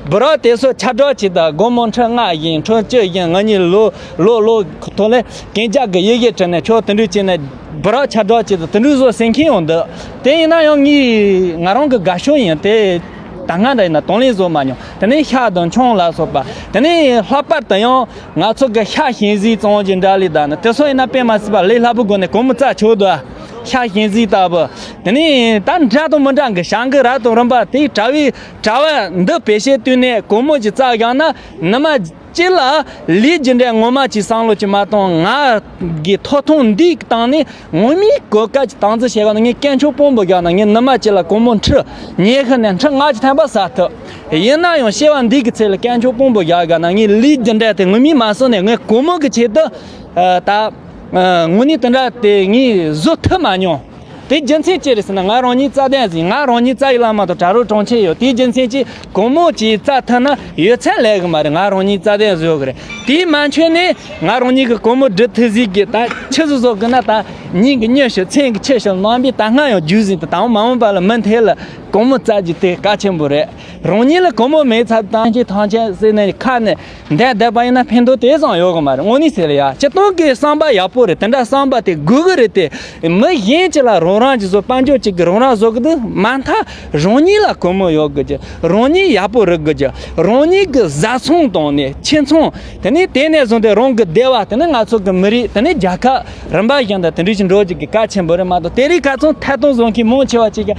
སྦི་རག་དེ་ཚོ་ཆ་འགྲོ་ཅིག་དང་སྒོར་མོ་ཁྲི་ལྔ་བཞིན་ཁྲི་བཅུ་བཞིན་ང་གཉིས་ལོ་ལོ་ལོ་ཐོག་ལ་གན་རྒྱ་གི་ཡི་གེ་བྲིས་ནས་ཁྱོད་དེ་འདྲ་བྱས་ནས་སྦི་རག་ཆ་འགྲོ་ཅིག་དང་དེ་འདྲ་བཟོ་ཟེར་མཁན་ཡོང་འདུག་དེ་ཡིན་ན་ཡང་ངས་ང་རང་གི་དགའ་ཤོས་ཡིན་དེ། ད་སྔ་འདྲ་ཡིན་ན་དང་ལེན་བཟོ་མ་མྱོང་། དེ་ནས་ཤ་དང་ཆང་ལ་སོགས་པ། དེ་ནས་ལྷག་པར་དུ་ཡང་ང་ཚོ་གི་ཤ་ཞིམ་ཟས་བཙོང་རྒྱུ་འདྲ་ལས་ད་ནི་དེ་ཚོ་ཡིན་ན་དཔེ་མ་སྲིད་པ་ལས་སླ་པོ་སྒོ་ནས་སྒོར་མོ་བཙལ་ཆོག་འདུག་ཤ་ཞིམ་ཟས་ལྟ་བུ། དེ་ནས་ད་འདྲ་དང་མི་འདྲ་གི་ཤ་འགུལ་ར་དང་རིམ་པ་དེ་གྲྭ་བའི་གྲྭ་པ་འདི་བེད་སྤྱད་བཏོན་ནས་སྒོར་མོ་ཅིག་བཙལ་བཞག་ན་ནི་མ། གཅིག་ལ་ལས་རྒྱུ་འབྲས་ངོ་མ་ཅིག་བསམ་བློ་ཅིག་མ་གཏོང་། ང་གི་ཐོབ་ཐང་འདིའི་སྟེང་ནས་ངོ་མའི་གོ་སྐབས་ཅིག་དམ་འཛིན་བྱེད་ག་ན་ངས་དཀོན་མཆོག་དཔང་པོ་བཞག་ན་ངས་ནུ་མ་གཅིག་ལ་སྒོར་མོ་ཁྲི་ཉི་ཤུ་ནས་ཁྲི་ལྔ་ཅིག་ཐམ་པ་ཟ་ཐུབ། ཡིན་ན་ཡང་སྐྱེ་བ་འདི་གི་ཚེ་ལ་དཀོན་མཆོག་དཔང་པོ་བཞག་ག་ན་ངས་ལས་རྒྱུ་འབྲས་དེ་ངོ་མས་མ་བསམ་ནས་ངས་སྒོར་མོ་གི་ཆེད་དུ་ད་དངོས་གནས་དེ་འདྲ་དེ་ངས་བཟོ་ཐུབ་མ་མྱོང་། དེ་རྒྱུ་མཚན་ཅི་རེད་ཟེར་ན། ང་རང་ཉིད་རྩ་དོན་ཟིན། ང་རང་ཉིད་རྩ་ཡི་བླ་མ་དང་གྲྭ་རོགས་གྲོང་ཁྱེར་ཡོད། དེའི་རྒྱུ་མཚན་གྱིས་གོང་མོ་གྱིས་རྩ་ཐུབ་ན་ཡོད་ཚད་ལས་གི་མ་རེད། ང་རང་ཉིད་རྩ་དོན་བཟོ་གི་རེད། དེའི་མ་འཆོལ་ནས་ང་རང་ཉིད་ཀྱི་གོང་མོ་སྒྲུབ་ཐུབ་ཟིག་གི། ད་ཆི་ཟིག་བཟོ་གི་ན། ད་ཉིན་གྱི་ཉི་ཤུ་མཚན་གྱི་ཆུ་ཤུ་ནང་པའི་ད་སྔ་ཡང་རྒྱུག་ཟིན་དུ། ད་མ་འོངས་པ་ལ་མུ་མཐུད་ལ་གོང་མོ་རྩ་རྒྱུ་དེ་གལ་ཆེན་པོ་རེད། རང་ཉིད་ལ་གོང་མོ་མེད་ཚར་དུས་ཐམས་ཅད་ཐམས་ཅད་ཟེར་ནས་ཁ་ནས་འདས་བསྡད་པ་ཡིན་ན་ཕན་ཐོགས་དེ་ཙམ་ཡོད་གི་མ་རེད། དངོས་གནས་ཟེར་ལ་ཡ། སྤྱིར་བཏང་གི་བསམ་པ་ཡག་པོ་རེད། དེ་འདྲ་བསམ་པ་དེ་དགོས་གི་རེད་དེ། མི་གཞན་གཅིག་ལ་རོགས་རམ་གྱི་བཟོ། དཔལ་འབྱོར་གཅིག་གི་རོགས་རམ་བཟོ་གི་འདུག་མ་མཐའ། རང་ཉིད་ལ་གོང་མོ་ཡོད་དགོས་ཀྱི། རང་ཉིད་ཡག་པོ་རིག་དགོས་ཀྱི། རང་ཉིད་ཀྱི་བཟའ་ཚང་དང་ནས་ཁྱིམ་ཚང་། དེ་ནས་དེ་ནས་བཟུང་སྟེ་རང་གི་སྡེ་བ། དེ་ནས་ང་ཚོ་གི་མི་རིགས། དེ་ནས་རྒྱལ་ཁབ། རིམ་པ་བཞིན་དུ་དེ་འདྲ་ཞིག་འགྲོ་རྒྱུ་གི་གལ་ཆེན་པོ་རེད་མ་གཏོགས། དེ་རིང་ཁ་སང་ཐད་གཏོང་བཟོ་མཁན་མང་ཆེ་བ་ཅིག་གིས་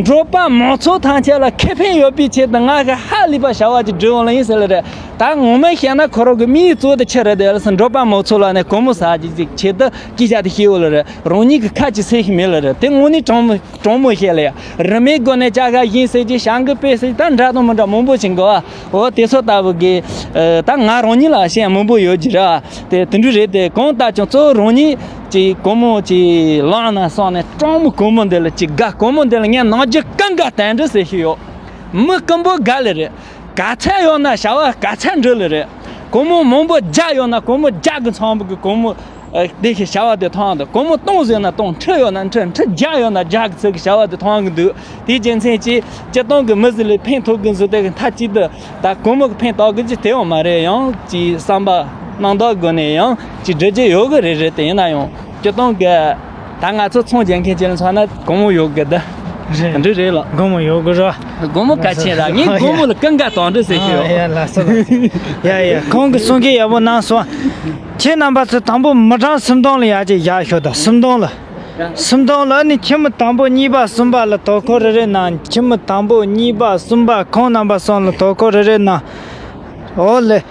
འབྲོག་པ་མང་ཚོགས་ཐམས་ཅད་ལ་ཁེ་ཕན་ཡོད་པའི་ཆེད་དུ་ང་གི་ཧ་ལས་པ་བྱ་བ་ཅིག་སྒྲུབ་འོང་ལ་ཡིན་ཟེར་ལ་རེད། ད་ངོ་མ་བཤད་ན་ཁོ་རང་གི་དམིགས་ཡུལ་གཙོ་བོ་དེ་ཆི་རེད་དེ་ལ་སོང་། འབྲོག་པ་མང་ཚོགས་ལ་ནས་གོང་མོ་ཟ་རྒྱུ་ཅིག་ཆེད་དུ་སྐད་ཆ་དེ་བཤད་འོང་ལ་རེད། རང་ཉིད་ཀྱི་ཁ་ཅིག་ཟེར་ཞིག་མེད་ལ་རེད། དེ་དངོས་གནས་དྲང་མོ་དྲང་མོ་བཤད་ལ་ཡ། རིན་མེད་སྒོ་ནས་ཅ་ག་བཞིན་ཟེར་གྱི། བྱ་འགུལ་སྤེལ་ཟེར་གྱི། ད་འདྲ་དང་མི་འདྲ་མང་པོ་ཞིག་འགོ་བ། འོ་དེ་ཚོ་ལྟ་བུ་གི། ཨ། ད་ང་རང་ཉིད་ལ་ཤེས་མང་པོ་ཡོད་ཀྱི་ར། དེ་དེ་འདྲ་རེད་དེ། གང་ལྟར་ཀྱང་གཙོ་བོ་རང་ཉིད་ཀྱི་གོང་མོ་ཅིག་ལངས་ན་སོང་ནས་དྲང་མོ་གོང་མོ་འདི་ལ་ཅིག་དགའ། གོང་མོ་འདི་ལ་ངས་ནམ་རྒྱུན་ཀུན་དགའ་དན་འདྲི་ཟེར་ཞིག་ཡོད། མི་རྐུན་པོ་དགའ་ལེ་རེད། ག་ཚད་ཡོད་ན་བྱ་བ་ག་ཚད་འགྲུབ་ལེ་རེད། གོང་མོ་མང་པོ་བརྒྱ་ཡོད་ན་གོང་མོ་བརྒྱ་གི་ཚང་མ་གི་གོང་མོ། ཨ། དེ་ཞིག་བྱ་བ་དེ་ཐོང་དང་། གོང་མོ་སྟོང་ཟེར་ན་སྟོང་། ཁྲི་ཡོད་ན་ཁྲི། ཁྲི་བརྒྱ་ཡོད་ན་བརྒྱ་གི་ཚད་ཀྱི་བྱ་བ་དེ་ཐོང་གི་འདུག་དེའི་རྒྱུ་མཚན་གྱིས་སྤྱིར་བཏང་གི་མི་ཟིག་ལ་ཕན་ཐོགས་གི་བཟོ་དེ་གི་མཐའ་གཅིག་ཏུ་ད་གོང་མོ་གི་ཕན་ཐོགས་གི་ཅི་དེ་ཡོང་མ་རེད། ཡང་ཅིག་བསམ་པ་རྣམ་དག་སྒོ་ནས་ཡང་ཅིག་སྒྲུབ་རྒྱུ་ཡོད་གི་རེད། རེད་དེ་ཡིན་ན་ཡང་སྤྱིར་བཏང་གི་ད་ང་ཚོ་ཚོང་རྒྱག་མཁན་ཅིག་ལ་མཚོན་ན་གོང་མོ་ཡོད་གི་ད། རེད། འདི་རེད་ལ། གོང་མོ་ཡོད་གི་ར། གོང་མོ་གལ་ཆེན་ར། ངས་གོང་མོ་ལ་ཀུན་དགའ་དང་འདྲི་ཟེར་གི་ཡོད། ཡ་ལགས་སོ་ལགས་སོ། ཡ་ཡ། ཁོང་གི་གསུང་སྐད་ཡག་པོ་གནང་སོང་། ཁྱེད་རྣམ་པ་ཚོ་དང་པོ་མི་གྲངས་སུམ་སྟོང་ལ་ཡར་ཅིག་བཞག་ཤོག་ད། སུམ་སྟོང་ལ། སུམ་སྟོང་ལ། ཨ་ནི་ཁྱིམ་མི་དང་པོ་གཉིས་པ་གསུམ་པ་ལ་དོ་ཁུར་རེ་རེ་གནང་། ཁྱིམ་མི་དང་པོ་གཉིས་པ་གསུམ་པ་ཁོང་རྣམ་པ་གསུམ་ལ་དོ་ཁུར་རེ་རེ་གནང་། འོ་ལེ།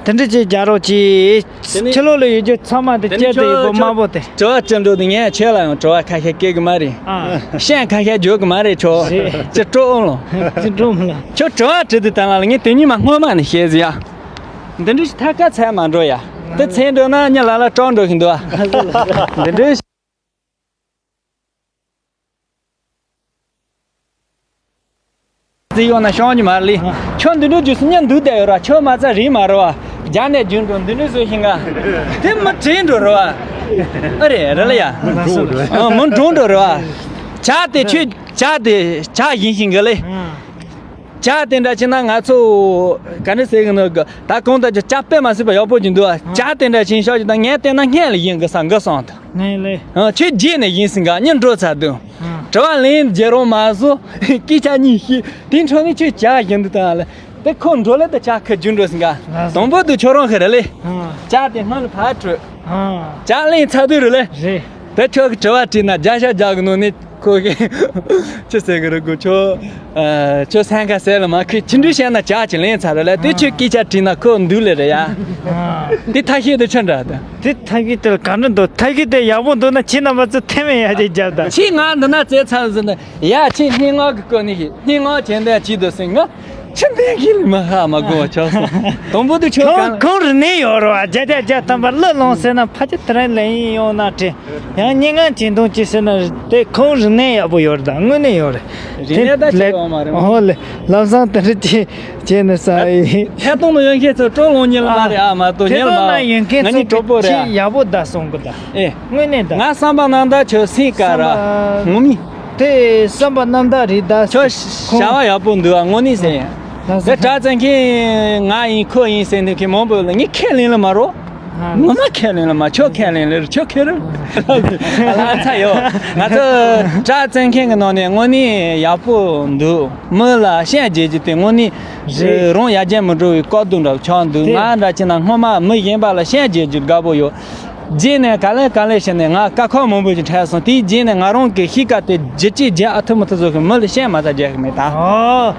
དེ་འདྲ་ཅིག་རྒྱག་རོགས་གྱིས། དེ་ནི་ཕྱི་ལོགས་ལ་ཡོད་རྒྱུ་ཚང་མ་དེ་དེ་ནི་སྐྱེལ་དུ་ཡོད་པོ་ཁྱོད་དམར་པོ་དེ། དྲི་བ་དྲི་འགྲོ་དུས་ངས་ཁྱེད་ལ་ཡང་དྲི་བ་ཁ་ཤས་བཀོད་གི་མ་རེད། ཨ། བཤད་ཁ་ཤས་བརྗོད་གི་མ་རེད་ཁྱོད། རེད། ཅི་སྤྲོ་འོང་ལོ། ཅི་སྤྲོ་མི་ལ། ཁྱོད་དྲི་བ་དྲི་དུས་ད་ལ་ངས་དེ་ཉིན་མ་སྔོན་མ་ནས་བཤད་ཟིག་ཡ། འདི་འདྲ་ཞིག་ཐད་ཀ་ཚད་མ་འགྲོ་ཡ། དེ་ཚད་འགྲོ་ན་ཉི་ལ་ལ་སྐྲག་འགྲོ་གི་འདུག་ཨ། འདི་འདྲ་ཞིག་ཟིག་ཡོང་ན་ཤོང་གི་མ་རེད། ཁྱོད་འདི་འདྲ་རྒྱུ་སུ་ཉན་འདུག་བསྡད་ཡོད་ར། ཁྱོད་མ་རྩ་རིག་མ་རེད་བ། རྒྱ་ནས་རྒྱུན་འགྲོ་འདི་འདྲ་བཟོ་ཞིང་ག་དེ་མི་དྲན་འགྲོ་རེད་བ། ཨ་རེད་རེད་ལ་ཡ། ཨ། མི་འགྲོ་འགྲོ་རེད་བ། ཇ་དེ་ཁྱོད་ཇ་དེ་ཇ་ཡིན་ཞིང་གི་ལེ། ཇ་དེ་འདྲ་བྱས་ན་ང་ཚོ་ག་འདྲ་ཟེར་གི་ནོ་གི། ད་གང་ལྟར་ཇ་དཔེ་མ་སྲིད་པ་ཡག་པོ་ཅིག་འདུག་ཨ། ཇ་དེ་འདྲ་བྱིན་ཤོག་ཅིག་དང་། ངས་བལྟས་ན་སྔན་ལ་ཡིན་གི་ས་འགི་སོང་ད། ངས་ལེ། ཨ། ཁྱོད་རྗེས་ནས་ཡིན་ཟིན་ག་ཉིན་འགྲོ་ཚར་དུས། ཨ། དྲི་བ་ལན་བརྒྱབ་རོགས་མ་བཟོ། སྐད་ཆ་གཉིས་བཤད། དེ་འཕྲོ་ནས་ཁྱོད་ཇ་བཞིན་དུ་བཏང་ལེ། དེ་ཁོ་འགྲོ་ལེ། དེ་ཇ་ཁ་རྒྱུན་འགྲོ་ཟིན་ག་ལགས་སོ། དང་པོ་དུ་ཁྱོད་རང་ཁ་རེད་ལེ། ཨ། ཇ་དེ་སྔོན་ལ་ཕར་བྲོས། ཨ། ཇ་ལན་ཚར་དུས་རེད་ལེ། རེད། དེ་ཁྱོད་ཀྱི་དྲི་བ་དྲིས་ན་བརྒྱ་ཆ་བརྒྱ་གི་ནང་ནས། ཁོ་གིས་ཅི་ཟེར་གི་རེད་གོ། ཁྱོད། ཨ། ཁྱོད་སེམས་ཁ་གསལ་ལ་མ་ཁུ། ཅི་འདྲ་བཤད་ན་ཇ་ཅིག་ལན་ཚར་རེད་ལ། དེ་ཁྱོད་སྐད་ཆ་དྲིས་ན་ཁོ་འདུག་ལེ་རེད་ཡ། ཨ། དེ་ཐབས་ཤེས་དེ་ཆི་འདྲ་དེ། དེ་ཐབས་ཤེས་དེ་ག་འདྲ་འདུག་ཐབས་ཤེས་དེ་ཡག་པོ་འདུག་ན་ཁྱེད་རྣམ་པ་ཚོ་ཐེངས་མེད་ཡར་ཅིག་རྒྱབ་དང་། ཁྱེད་ང་འདི་ན་བཙལ་ཚར་ཟིན་ན་ཡ། ཁྱེད་སྙན་ངག་གི་སྐོར་ནས་ཤིག་སྙན་ངག་བྱེད་འདོད་ཅིག་འདུག་ཟིན་ང་ཆི་འདོད་ཤིག་ལ་མ་ཧ་མ་གོ་བ་ཆགས་སོང་། དང་པོ་དུ་ཁྱོད་ཁོང་གང་ཁོང་རིག་གནས་ཡོད་རེད་བ། བརྒྱ་ཆ་བརྒྱ་ཐམ་པ་གླུ་བླངས་ཟེར་ན་ཕལ་ཆེར་དེ་རིང་ལེན་ཡིན་ཡོང་ན་དྲན། ཡང་སྙན་ངག་བྱེད་འདོད་ཅིག་ཟེར་ན་དེ་ཁོང་རིག་གནས་ཡག་པོ་ཡོད་རེད། ད་དངོས་གནས་ཡོད་རེད། རིག་གནས་ད་ཅིག་ཡོད་མ་རེད་མ། ཧོ་ལེ། ལམ་སང་དེ་འདྲ་ཅིག་བྱས་ནས་ས་ཡིན། ཐད་གཏོང་ནང་ཡོད་མཁན་ཚོ་སྤྲོ་ལོང་ཉེ་ལ་མ་རེད་ཨ། མ་གཏོགས་ཉེ་ལ་མ། ཐད་གཏོང་ནང་ཡོད་མཁན་ང་གཉིས་ཚོ་གྲོགས་པོ་རེད་ཨ། ཁྱེད་ཡག་པོ་བསྡད་སོང་གི་ད། ཨེ། དངོས་གནས་ད། ང་བསམ་པ་རྣམ་དག་ཁྱོད་སེམས་དཀར་ར། བསམ་པ། ངོ་མི། དེ་བསམ་པ་རྣམ་དག་རེད་ད། ཁྱོད་ཁོང་བྱ་བ་ཡག་པོ་འདུག་ཨ། དངོས་གནས་ཟེར་ཡིན། ལགས་སོ། དེ་དྲ་བཙལ་མཁན་ང་ཡིན་ཁོ་ཡིན་ཟེར་འདུག་མཁན་མང་པོ་ལ་ངས་ཁས་ལེན་ལ་མ་རོ། ཨ། ངོ་མ་ཁས་ལེན་ལ་མ། ཁྱོད་ཁས་ལེན་ལེ་རེད། ཁྱོད་ཁེ་རེད། ཨ་ལ་ཚ་ཡོད། ང་ཚོ་དྲ་བཙལ་མཁན་གི་ནང་ནས་དངོས་གནས་ཡག་པོ་འདུག་མི་ལ་བཤད་རྒྱུ་ཅིག་དེ་དངོས་གནས་རེད། རང་ཡར་རྒྱས་མི་འགྲོ་བའི་བཀག་སྡོམ་འདྲ་བྱུང་འདུག་དེ་ང་འདྲ་བྱས་ན་སྔོན་མ་མི་གཞན་པ་ལ་བཤད་རྒྱུ་ཅིག་དགའ་པོ་ཡོད། རྗེས་ནས་ག་ལེ་ག་ལེ་བྱས་ནས་ང་དཀའ་ཁག་མང་པོ་ཞིག་འཕྲད་སོང་། དེའི་རྗེས་ནས་ང་རང་གི་གཤིས་ཀ་དེ་བསྒྱུར་བཅོས་རྒྱག་ཨ་ཐུབ་མི་ཐུབ་བཟོ་གི་མི་ལ་བཤད་མ་ཐག་རྒྱག་གི་མེད་ད། ཨོ།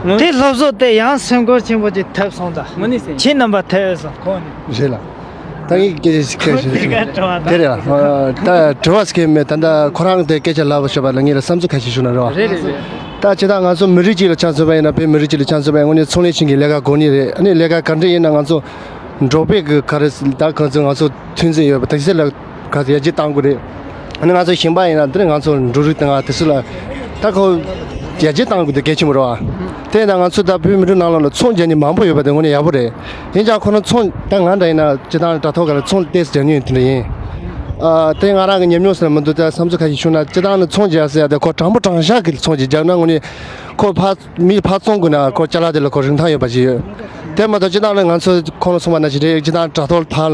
ངོ་། དེ་སློབ་གསོ་དེ་ཡང་སེམས་ཁུར་ཆེན་པོ་ཅིག་ཐེབས་སོང་ད། ངོ་ནི་ཟེར། ཁྱེད་རྣམ་པ་ཐེབས་སོང་ཁོང་ནི། རེད་ལ། ད་ངས་སྐད་ཆ་ཞིག་སྐད་ཆ་ཞིག་དེ་ག་དྲི་བ་ད། དེ་རེད་ལ། ད་དྲི་བ་ཞིག་མེད། ད་ལྟ་ཁོ་རང་དེ་སྐད་ཆ་ལབ་པ་ཞོག་པ་ལ་ངས་ལ་བསམ་ཚུལ་ཁ་ཤས་ཞུ་ན་རེད་བ། རེད་རེད་རེད། ད་ཇི་ལྟར་ང་ཚོ་མི་རིགས་གཅིག་ལ་ཆ་མཚོན་པ་ཡིན་ན། བོད་མི་རིགས་གཅིག་ལ་ཆ་མཚོན་པ་ཡིན་ན། དངོས་གནས་ཚོང་ལས་ཆེན་གྱི་ལས་ཀ་དགོས་ནི་རེད། ཨ་ནི་ལས་ཀ་ག་འདྲ་ཡིན་ན་ང་ཚོ་འབྲོག་པའི་གི་ག་རེ་ད་གང་ཚོད་ང་ཚོ་ཐོན་རྫས་ཡོད་པ་དེ་ཚོ་ལ་ག་ཚོད་ཡར་རྒྱས་གཏང་དགོས་རེད། ཨ་ནི་ང་ཚོ་ཞིང་པ་ཡིན་ན་འདིར་ང་ཚོ་འབྲུ་རིགས་དང་དེ་ཚོ་ལ་ད་ཁོ་ཡར་རྒྱས་གཏང་དགོས་དེ་གལ་ཆེན་པོ་རེད་བ། དེ་ཡིན་ན་ང་ཚོ་ད་བོད་མི་རིགས་ནང་ལོགས་ལ་ཚོང་རྒྱག་མཁན་མང་པོ་ཡོད་པ་དེ་དངོས་གནས་ཡག་པོ་རེད། ཡིན་ཀྱང་ཁོ་ན་ཚོང་ད་ང་འདྲ་ཡིན་ན་སྤྱིར་བཏང་དྲ་ཐོག་ག་ལ་ཚོང་ཏོག་ཙམ་རྒྱག་མྱོང་ཡོད་དེ་འདྲ་ཡིན། ཨ་དེ་ང་རང་གི་ཉམས་མྱོང་ཟེར་ན་མི་འདུག་ད་བསམ་ཚུལ་ཁ་ཤས་ཞུ་ན་སྤྱིར་བཏང་ནི་ཚོང་རྒྱག་ཟེར་ཡ་དེ་ཁོ་དྲང་པོ་དྲང་བཞག་གི་ཚོང་ཅིག་རྒྱག་ན་དངོས་གནས་ཁོ་ཕར་མི་ཕར་བཙོང་དགོས་ན་ཁོ་ཅ་ལག་དེ་ལ་ཁོ་རིན་ཐང་ཡོད་པ་ཅིག་ཡོད། དེ་མ་གཏོགས་སྤྱིར་བཏང་ནི་ང་ཚོ་ཁོང་ལ་གསུངས་པ་ནང་བཞིན་རེད། སྤྱིར་བཏང་དྲ་ཐོག་ལ་ཕར་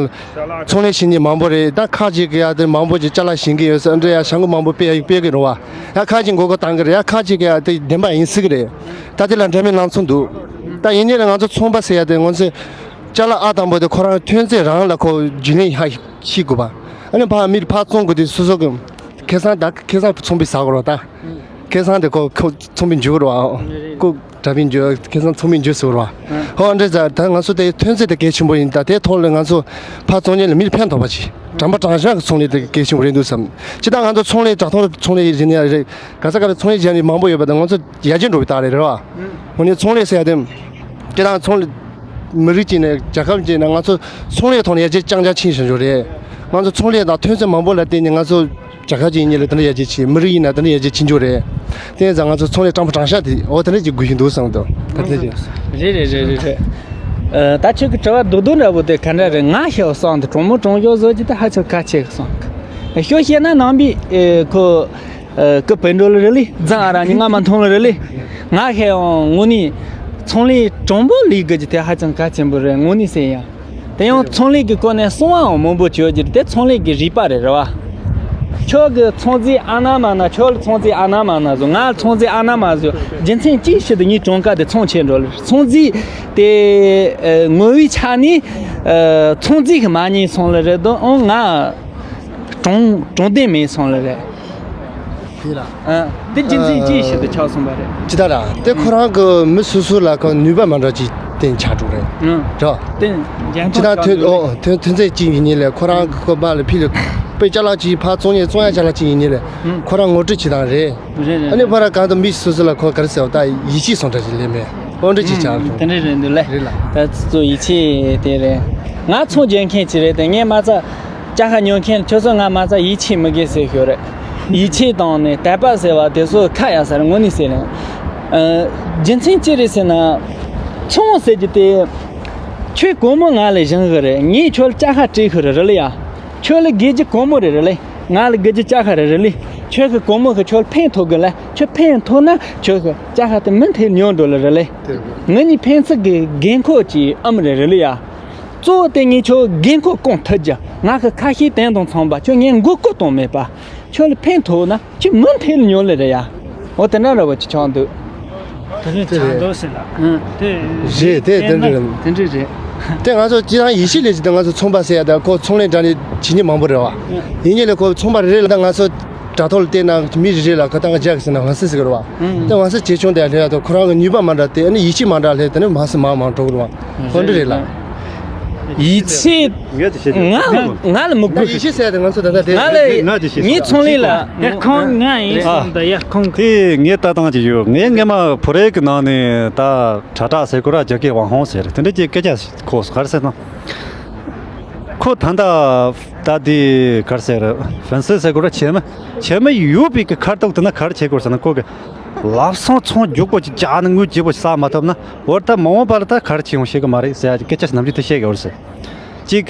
ཚོང་ལས་བྱེད་མཁན་མང་པོ་རེད། ད་ཁག་ཅིག་གི་ཡ་དེ་མང་པོ་ཅིག་ཅ་ལག་བྱིན་གི་ཡོད་ཟེར་འདྲ་ཡ་བྱ་འགུལ་མང་པོ་སྤེལ་ཡ་སྤེལ་གི་རེད་བ། ཡ་ཁག་ཅིག་མགོ་སྐོར་བཏང་གི་རེད། ཡ་ཁག་ཅིག་གི་ཡ་དེ་བདེན་པ་ཡིན་སྲིད་གི་རེད། ད་དེ་ལ་འདྲ་མིན་སྣང་ཚུལ་འདུག་ད་ཡིན་ནའི་ལ་ང་ཚོ་ཚོང་པ་ཟེར་ཡ་དེ་ང་ཚོ་ཅ་ལག་ཨ་དང་པོ་དེ་ཁོ་རང་ཐོན་རྫས་རང་ལ་ཁོ་རྒྱུས་ལེན་ཧ་ཤེས་དགོས་པ། ཨ་ནི་ཕར་མིར་ཕར་བཙོང་དགོས་དུས་སོ་སོ་གི་ཁེ་བཟང་ད་ཁེ་བཟང་ཚོང་པས་ཟ་དགོས་རེད་ད། ཁེ་བཟང་དེ་ཁོ་ཁོ་ཚོང་པས་འཇུ་དགོས་རེད་བ། ཁོ་དྲ་པས་འཇུ་ཁེ་བཟང་ཚོང་པས་འཇུ་ཟེར་བ། ཧོ་འདྲ་ཟ་ད་ང་ཚོ་དེ་ཐོན་རྫས་དེ་གལ་ཆེན་པོ་ཡིན། ད་དེ་ཐོག་ལ་ང་ཚོ་ཕར་བཙོང་མཁན་ལ་མིར་ཕན་ཐོགས་པ་ཅིག་དྲང་པོ་དྲང་བཞག་གི་ཚོང་ལས་དེ་གལ་ཆེན་པོ་རེད་འདུག་བསམ། སྤྱིར་བཏང་ང་ཚོ་ཚོང་ལས་དྲ་ཐོག་ཚོང་ལས་ཡིན་ཡ་རེད། ག་ས་ག་ལ་ཚོང་ལས་བྱེད་མཁན་མང་པོ་ཡོད་པ་དང་ང་ཚོ་ཡར་རྒྱས་འགྲོ་བའི་རྟགས་རེད་རེད་བ། འོ་ནི་ཚོང་ལས་ཟེར་ཡ་དེ། སྤྱིར་བཏང་ཚོང་ལས་མི་རིགས་གཅིག་ནས་རྒྱལ་ཁབ་གཅིག་ནས་ང་ཚོ་ཚོང་ལས་ཐོག་ནས་ཡར་རྒྱས་རྐྱང་རྐྱང་ཕྱིན་བཞིན་ཡོད་རེད། ང་ཚོ་ཚོང་ལས་དང་ཐོན་རྫས་མང་པོ་ལ་བརྟེན་ནས་ང་ཚོ་རྒྱལ་ཁབ་གཅིག་ཡིན་ནའི་ལ་དེ་འདྲ་ཡར་རྒྱས་ཕྱིན། མི་རིགས་ཡིན་ན་དེ་འདྲ་ཡར་རྒྱས་ཕྱིན་འགྱོ་རེད། དེ་ཡིན་ཙང་ང་ཚོ་ཚོང་ལས་དྲང་པོ་དྲང་བཞག་དེ་འོ་དེ་འདྲ་ཅིག་དགོས་ཀྱི་འདུག་བསམ་འདུག་ད་དེ་ཅིག་རེད་རེད་རེད་རེད་རེད། ཨ། ད་ཁྱོད་ཀྱི་དྲི་བ་རྡོག་རྡོག་འདྲ་པོ་དེ་ག་འདྲ་རེད། ང་ཤེས་བསམ་དུ་གྲོང་མོ་གྲོང་ཆོག་བཟོ་རྒྱུ་དེ་ཧ་ཅང་གལ་ཆེ་གི་བསམ་གི། ཤོད་བཤད་ན་ནང་པའི་ཨེ་ཁོ། ཨ། ཀི་བོད་འགྲོ་ལ་རེ་ལི་རྫ་ཨ་ར་ཉི་ང་མ་མཐོང་ལ་རེ་ལི། ང་ཤེས་ཡང་དངོས་གནས་ཚོང་ལས་གྲོང་པོ་ལས་དགོས་ཀྱི་དེ་ཧ་ཅང་གལ་ཆེན་པོ་རེད། དངོས་གནས་ཟེར་ཡ། དེ་ཡང་ཚོང་ལས་ཀྱི་སྐོར་ནས་གསང་བའང་མང་པོ་བྱོས་ཀྱི་རེད། དེ་ཚོང་ལས་ཀྱི་རིག་པ་རེད་རེད་བ། ཁྱོད་ཀྱི་ཚོང་རྫས་ཨ་ན་མ་ན། ཁྱོད་ལ་ཚོང་རྫས་ཨ་ན་མ་ན་བཟོ། ང་ལ་ཚོང་རྫས་ཨ་ན་མ་བཟོ། རྒྱུ་མཚན་ཅིའི་ཕྱིར་དུ་ངའི་གྲངས་ཀ་དེ་ཚོང་ཆེ་འགྲོ་ལ། ཚོང་རྫས་དེ་ཨ་ངོ་བོའི་ཆ་ནས་ཨ་ཚོང་རྫས་ཀྱི་མ་རྙེད་སོང་ལ་རེད་དོ། ཨང་ང་གྲོང་གྲོང་སྡེ་མེད་སོང་ལ་རེད། དེ་ལ། ཨ། དེ་རྒྱུ་མཚན་ཅིའི་ཕྱིར་དུ་ཆགས་སོང་བ་རེད། ཅི་ལྟར་ར་དེ་ཁོ་རང་གི་མི་སོ་སོ་ལ་ཁོ་ནུས་པ་མ་འདྲ་ཅིག་བརྟེན་ཆགས་འགྲོ་རེད། ཨང་། ར། དེ་འཇམ་ཅི་ལྟར་ཐོན་ཐོན་ཨོ་ཐོན་ཐོན་རྫས་ཅིག་ཡིན་ནི་ལས་ཁོ་རང་གི་ཁོ་པ་ལ་ཕི་ལ་དཔེ་ཅ་ལག་ཅིག་ཕར་བཙོང་ཡས་བཙོང་ཡ་ཅ་ལག་ཅིག་ཡིན་ནི་ལས་ཨང་། ཁོ་རང་ངོ་སྤྲོད་བྱེད་སྟངས་རེད། རེད་རེད། ཨ་ནི་ཕ་ར་གང་དུ་མི་སོ་སོ་ལ་ཁོ་ག་རེ་ཟེར་བ་ད་ཡིད་ཆེས་སོང་འདྲ་ཞིག་ལས་མེད། ཨོ་འདྲ་ཅིག་ཆགས་འགྲོ། དེ་འདྲ་རེད་འདུག་ལེ། རེད་ལ། ད་ཚོ་ཡིད་ཆེས་དེ་རེད། ང་ཚོང་རྒྱག་མཁན་ཅིག་རེད་དེ། ངས་མ་རྩ་ཅ་ཁ་ཉོ་མཁན་ཁྱོད་ཚོ་ང་མ་རྩ་ཡིད་ཆེས་མི་དགོས་ཟེར་ཞོར་རེད། ཡིད་ཆེས་དང་ནི་དད་པ་ཟེར་བ་དེ་ཚོ་ཁ་ཡ་ཟེར་དངོས་གནས་ཟེར་ནས། ཨ། རྒྱུ་མཚན་ཅི་རེད་ཟེར་ན། ཚོང་ཟེར་རྒྱུ་དེ་ཁྱོད་གོང་མོ་ང་ལ་བཞེངས་གི་རེད། ངས་ཁྱོད་ལ་ཅ་ཁ་སྤྲད་གི་རེད་རེད་ལེ་ཡ། ཁྱོད་ལ་དགོས་རྒྱུ་གོང་མོ་རེད་རེད་ལེ། ང་ལ་དགོས་རྒྱུ་ཅ་ཁ་རེད་རེད་ལེ། ཁྱོད་ཀྱི་གོང་མོ་གི་ཁྱོད་ལ་ཕན་ཐོགས་གི་ལེ། ཁྱོད་ཕན་ཐོགས་ན་ཁྱོད་ཀྱི་ཅ་ཁ་དེ་མུ་མཐུད་ཉོ་འགྲོ་ལེ་རེད་ལེ། ངེད་གཉིས་ཕན་ཚུན་གྱི་འགན་ཁུར་གྱི་ཨམ་རེད་རེད་ལེ་ཡ། གཙོ་བོ་དེ་ངས་ཁྱོད་འགན་ཁུར་སྐོང་ཐུབ་རྒྱུ། ང་གི་ཁ་ཞེ་དོན་དང་མཚུངས་པ་ཁྱོད་ངས་མགོ་སྐོར་གཏོང་མེད་པ། ཁྱོད་ལ་ཕན་ཐོགས་ན་ཁྱོད་མུ་མཐུད་ཉོ་ལེ་རེད་ཡ། འོ་དེ་འདྲ་འདྲ་བོ་ཅིག་ཆགས་འདུག་དེ་ནི་ཆགས་འདུག་ཟེར་ལ། ཨང་། དེ་རེད་དེ་དེ་འདྲ་རེད། དེ་འདྲ་རེད། དེ་ང་ཚོ་སྤྱིར་བཏང་ཡིད་ཆེས་ལས་ཅི་ད་ང་ཚོ་ཚོང་པ་ཟེར་ཡ་ད་ཁོ་ཚོང་ལས་འདྲ་ནི་བྱེད་མཁན་མང་པོ་རེད་བ། ཡིན་ནའི་ལས་ཁོ་ཚོང་པ་རེ་རེ་ལ་ད་ང་ཚོ་དྲ་ཐོག་ལ་བལྟས་ན་མི་རེ་རེ་ལ་ཁོ་ད་ང་ཅག་ཟེར་ན་ཝང་སི་ཟེར་གི་རེད་བ། ད་ཝང་སི་ཇེ་ཆུང་དེ་སླེབས་ཡ་ད་ཁོ་རང་གི་ནུས་པ་མ་འདྲ་དེ་ཨ་ནི་ཡིད་ཆེས་མ་འདྲ་སླེབས་དེ་ནི་ཝང་སི་མང་མང་འགྲོ་གི་རེད་བ། ཁོ་འདྲ་རེད་ལ། ཡིད་ཆེས། ང་ང་ལ་མི་དགོས། ཡིད་ཆེས་ཟེར་ཡ་དེ་ང་ཚོ་ད་ལྟ་དེ། ང་ལ་ངའི་ཚོང་ལས་ལ། ཡ་ཁོང་ང་ཡིན་ཨ། སོང་ད་ཡ་ཁོང་། དེ་ངས་ལྟ་སྟངས་ཅིག་ཡོད། ངས་སྔས་མ་བོད་རིགས་ཀྱི་ནང་ནས་ད་དྲ་གྲགས་ཟེར་དགོས་ར་རྒྱ་སྐད་ཝང་ཧོང་ཟེར་དེ་འདྲ་ཅིག་སྐད་ཆ་གོ་སོང་། ག་རེ་ཟེར་ན། ཁོ་ད་ལྟ་ད་དེ་ག་རེ་ཟེར་ཝང་སི་ཟེར་དགོས་ར་བྱེ་མ་བྱེ་མ་ཡོད་པའི་གི་ཁ་ཐུག་དེ་ན་ག་རེ་བྱེད་དགོས་ཟེར་ན་ཁོ་གི་ལབ་སོང་ཚོང་རྒྱུག་པོ་ཅིག་བྱ་ནི་དངུལ་རྒྱས་པོ་ཅིག་བསགས་མ་ཐུབ་ན་འོ་ད་མ་འོངས་པ་ལ་ད་ག་རེ་བྱེད་ཡོང་ཤེས་གི་མ་རེད་ཟེར་ཡ་གི་སྐད་ཆ་ནམ་རྒྱུན་དེ་བཤད་གི་ཡོད་རེད་ཟེར། གཅིག་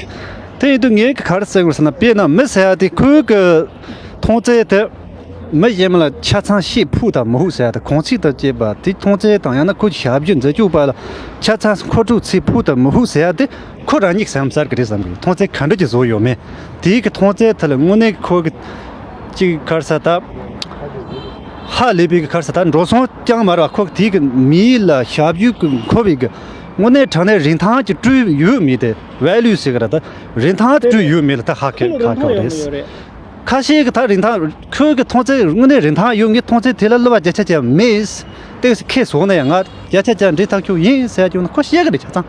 དེ་ཡིན་དུས་ངས་ག་རེ་ཟེར་དགོས་ཟེར་ན། དཔེར་ན་མི་ཟེར་ཡ་དེ་ཁོའི་གི་མཐོང་ཚད་དེ་མི་གཞན་མ་ལ་ཆ་ཚང་ཤེས་ཕོད་དང་མི་ཕོད་ཟེར་ཡ་དེ་གོང་ཚད་དང་བཅས་པ་དེ་མཐོང་ཚད་དང་ཡང་ན་ཁོའི་ཞབས་ཞུ་མཛད་སྤྱོད་པ་ལ་ཆ་ཚང་མཁོ་སྤྲོད་ཚད་ཕོད་དང་མི་ཕོད་ཟེར་ཡ་དེ་ཁོ་རང་ཉིད་ཀྱི་སེམས་གསལ་གི་རེད་བསམ་གི། མཐོང་ཚད་ག་འདྲ་ཅིག་བཟོ་ཡོད་མེད་དེའི་གི་མཐོང་ཚད་དེ་ལ་དངོས་གནས་ཁོ་གི་གཅིག་ག་རེ་ཟེར་ད། ཧ་ལས་པའི་གི་ག་རེ་ཟེར་ད་འགྲོ་སོང་རྐྱང་མ་རེད་བ། ཁོ་དེའི་གི་མིའི་ལ་ཞབས་ཞུ་གི་མཁོ་བའི་གི་དངོས་གནས་དྲང་གནས་རིན་ཐང་ཅིག་སྤྲོད་ཡོད་མེད་དེ་ཝེ་ལུ་ཟེར་གི་ར་ད་རིན་ཐང་དེ་སྤྲོད་ཡོད་མེད་ལ་ད་ཧ་གོ་ཧ་གོ་རེད། ཁ་ཤས་ཀྱིས་ད་རིན་ཐང་ཁོའི་གི་མཐོང་ཚད་དངོས་གནས་རིན་ཐང་ཡོད་ངེས་མཐོང་ཚད་དེ་ལ་བསླུ་བ་བརྒྱ་ཆ་བརྒྱ་མེད། ཏོག་ཙམ་ཁེ་བཟོ་ན་ཡང་ང་བརྒྱ་ཆ་བརྒྱ་འགྲིག་ཐག་ཆོད་ཡིན་ཟེར་ཡ་བྱུང་ན་ཁོ་བཤད་གི་རེད་ཆ་ཚང་།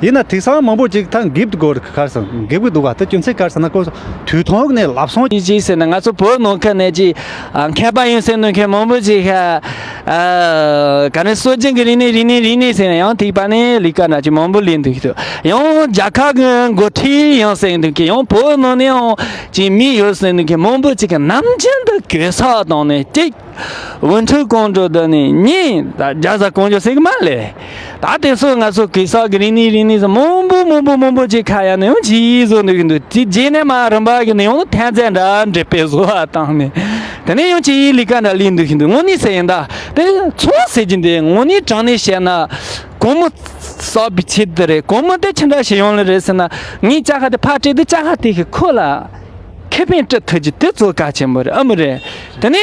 ཡིན་ན་དེང་སང་མང་པོ་ཅིག་ད་འགེབས་དགོས་ག་རེ་ཟེར། འགེབས་གི་འདུག་བ། ད་རྒྱུ་མཚན་ག་རེ་ཟེར་ན། ཁོ་དུས་ཐོག་ནས་ལབ་སོང་། ཅི་ཟེར་ན། ང་ཚོ་བོད་ནང་ཁུལ་ནས་ཅིག་ཨ་མཁས་པ་ཡིན་ཟེར་ནོ་མཁན་མང་པོ་ཅིག་ཨ་ག་ནས་སྲོལ་རྒྱུན་གྱི་རིག་གནས་རིག་གནས་རིག་གནས་ཟེར་ནས་ཡང་ཐིག་པ་ནས་ལས་ཀ་འདྲ་ཅིག་མང་པོ་ལས་འདུག་གི་འདུག་ཡང་རྒྱལ་ཁབ་ཀྱི་འགོ་ཁྲིད་ཡང་ཟེར་འདུག་གི། ཡང་བོད་ནང་ནས་ཡང་ཅིག་མི་ཡོད་ཟེར་འདུག་གི། མང་པོ་ཅིག་གི་ནམ་རྒྱུན་དུ་གོས་སོག་བཏང་ནས་ཅིག་འུ་ཐུག་གང་འགྲོ་དུ་ནས་ཉིན་ད་རྒྱ་བཟའ་གང་འགྲོ་ཟེར་གི་མ་ལས། ད་དེ་ཚོ་ང་ཚོ་གེ་སར་གི་རིག་གནས་རིག་གནས་སུ་མང་པོ་མང་པོ་མང་པོ་ཅིག་ཁ་ཡ་ནས་ཡང་ཅི་ཡིས་བཟོ་འདུག་གི་འདུག་དེ་རྗེས་ནས་མ་རིམ་པ་གི་ནས་ཡང་ཐན་རྫས་འདྲ་འདྲེ་དཔེ་བཟོ་བ་བཏང་ནས། དེ་ནས་ཡང་ཅི་ཡིས་ལས་ཀ་འདྲ་ལས་འདུག་གི་འདུག་དངོས་གནས་ཟེར་ཡིན་ད། དེ་ཚོང་ཟེར་གྱི་འདི་དངོས་གནས་དྲང་གནས་བཤད་ན་སྒོར་མོ་གསོག་པའི་ཆེད་དུ་རེད། སྒོར་མོ་དེ་ཅི་འདྲ་ཞིག་ཡོང་ལེ་རེད་ཟེར་ན། ངས་ཅ་ཁ་དེ་ཕར་སྤྲད་དུས་ཅ་ཁ་དེ་གི་ཁོ་ལ། ཁེ་ཕན་སྤྲད་ཐུབ་རྒྱུ་དེ་གཙོ་གལ་ཆེན་པོ་རེད། ཨ་མི་རེད། དེ་ནས་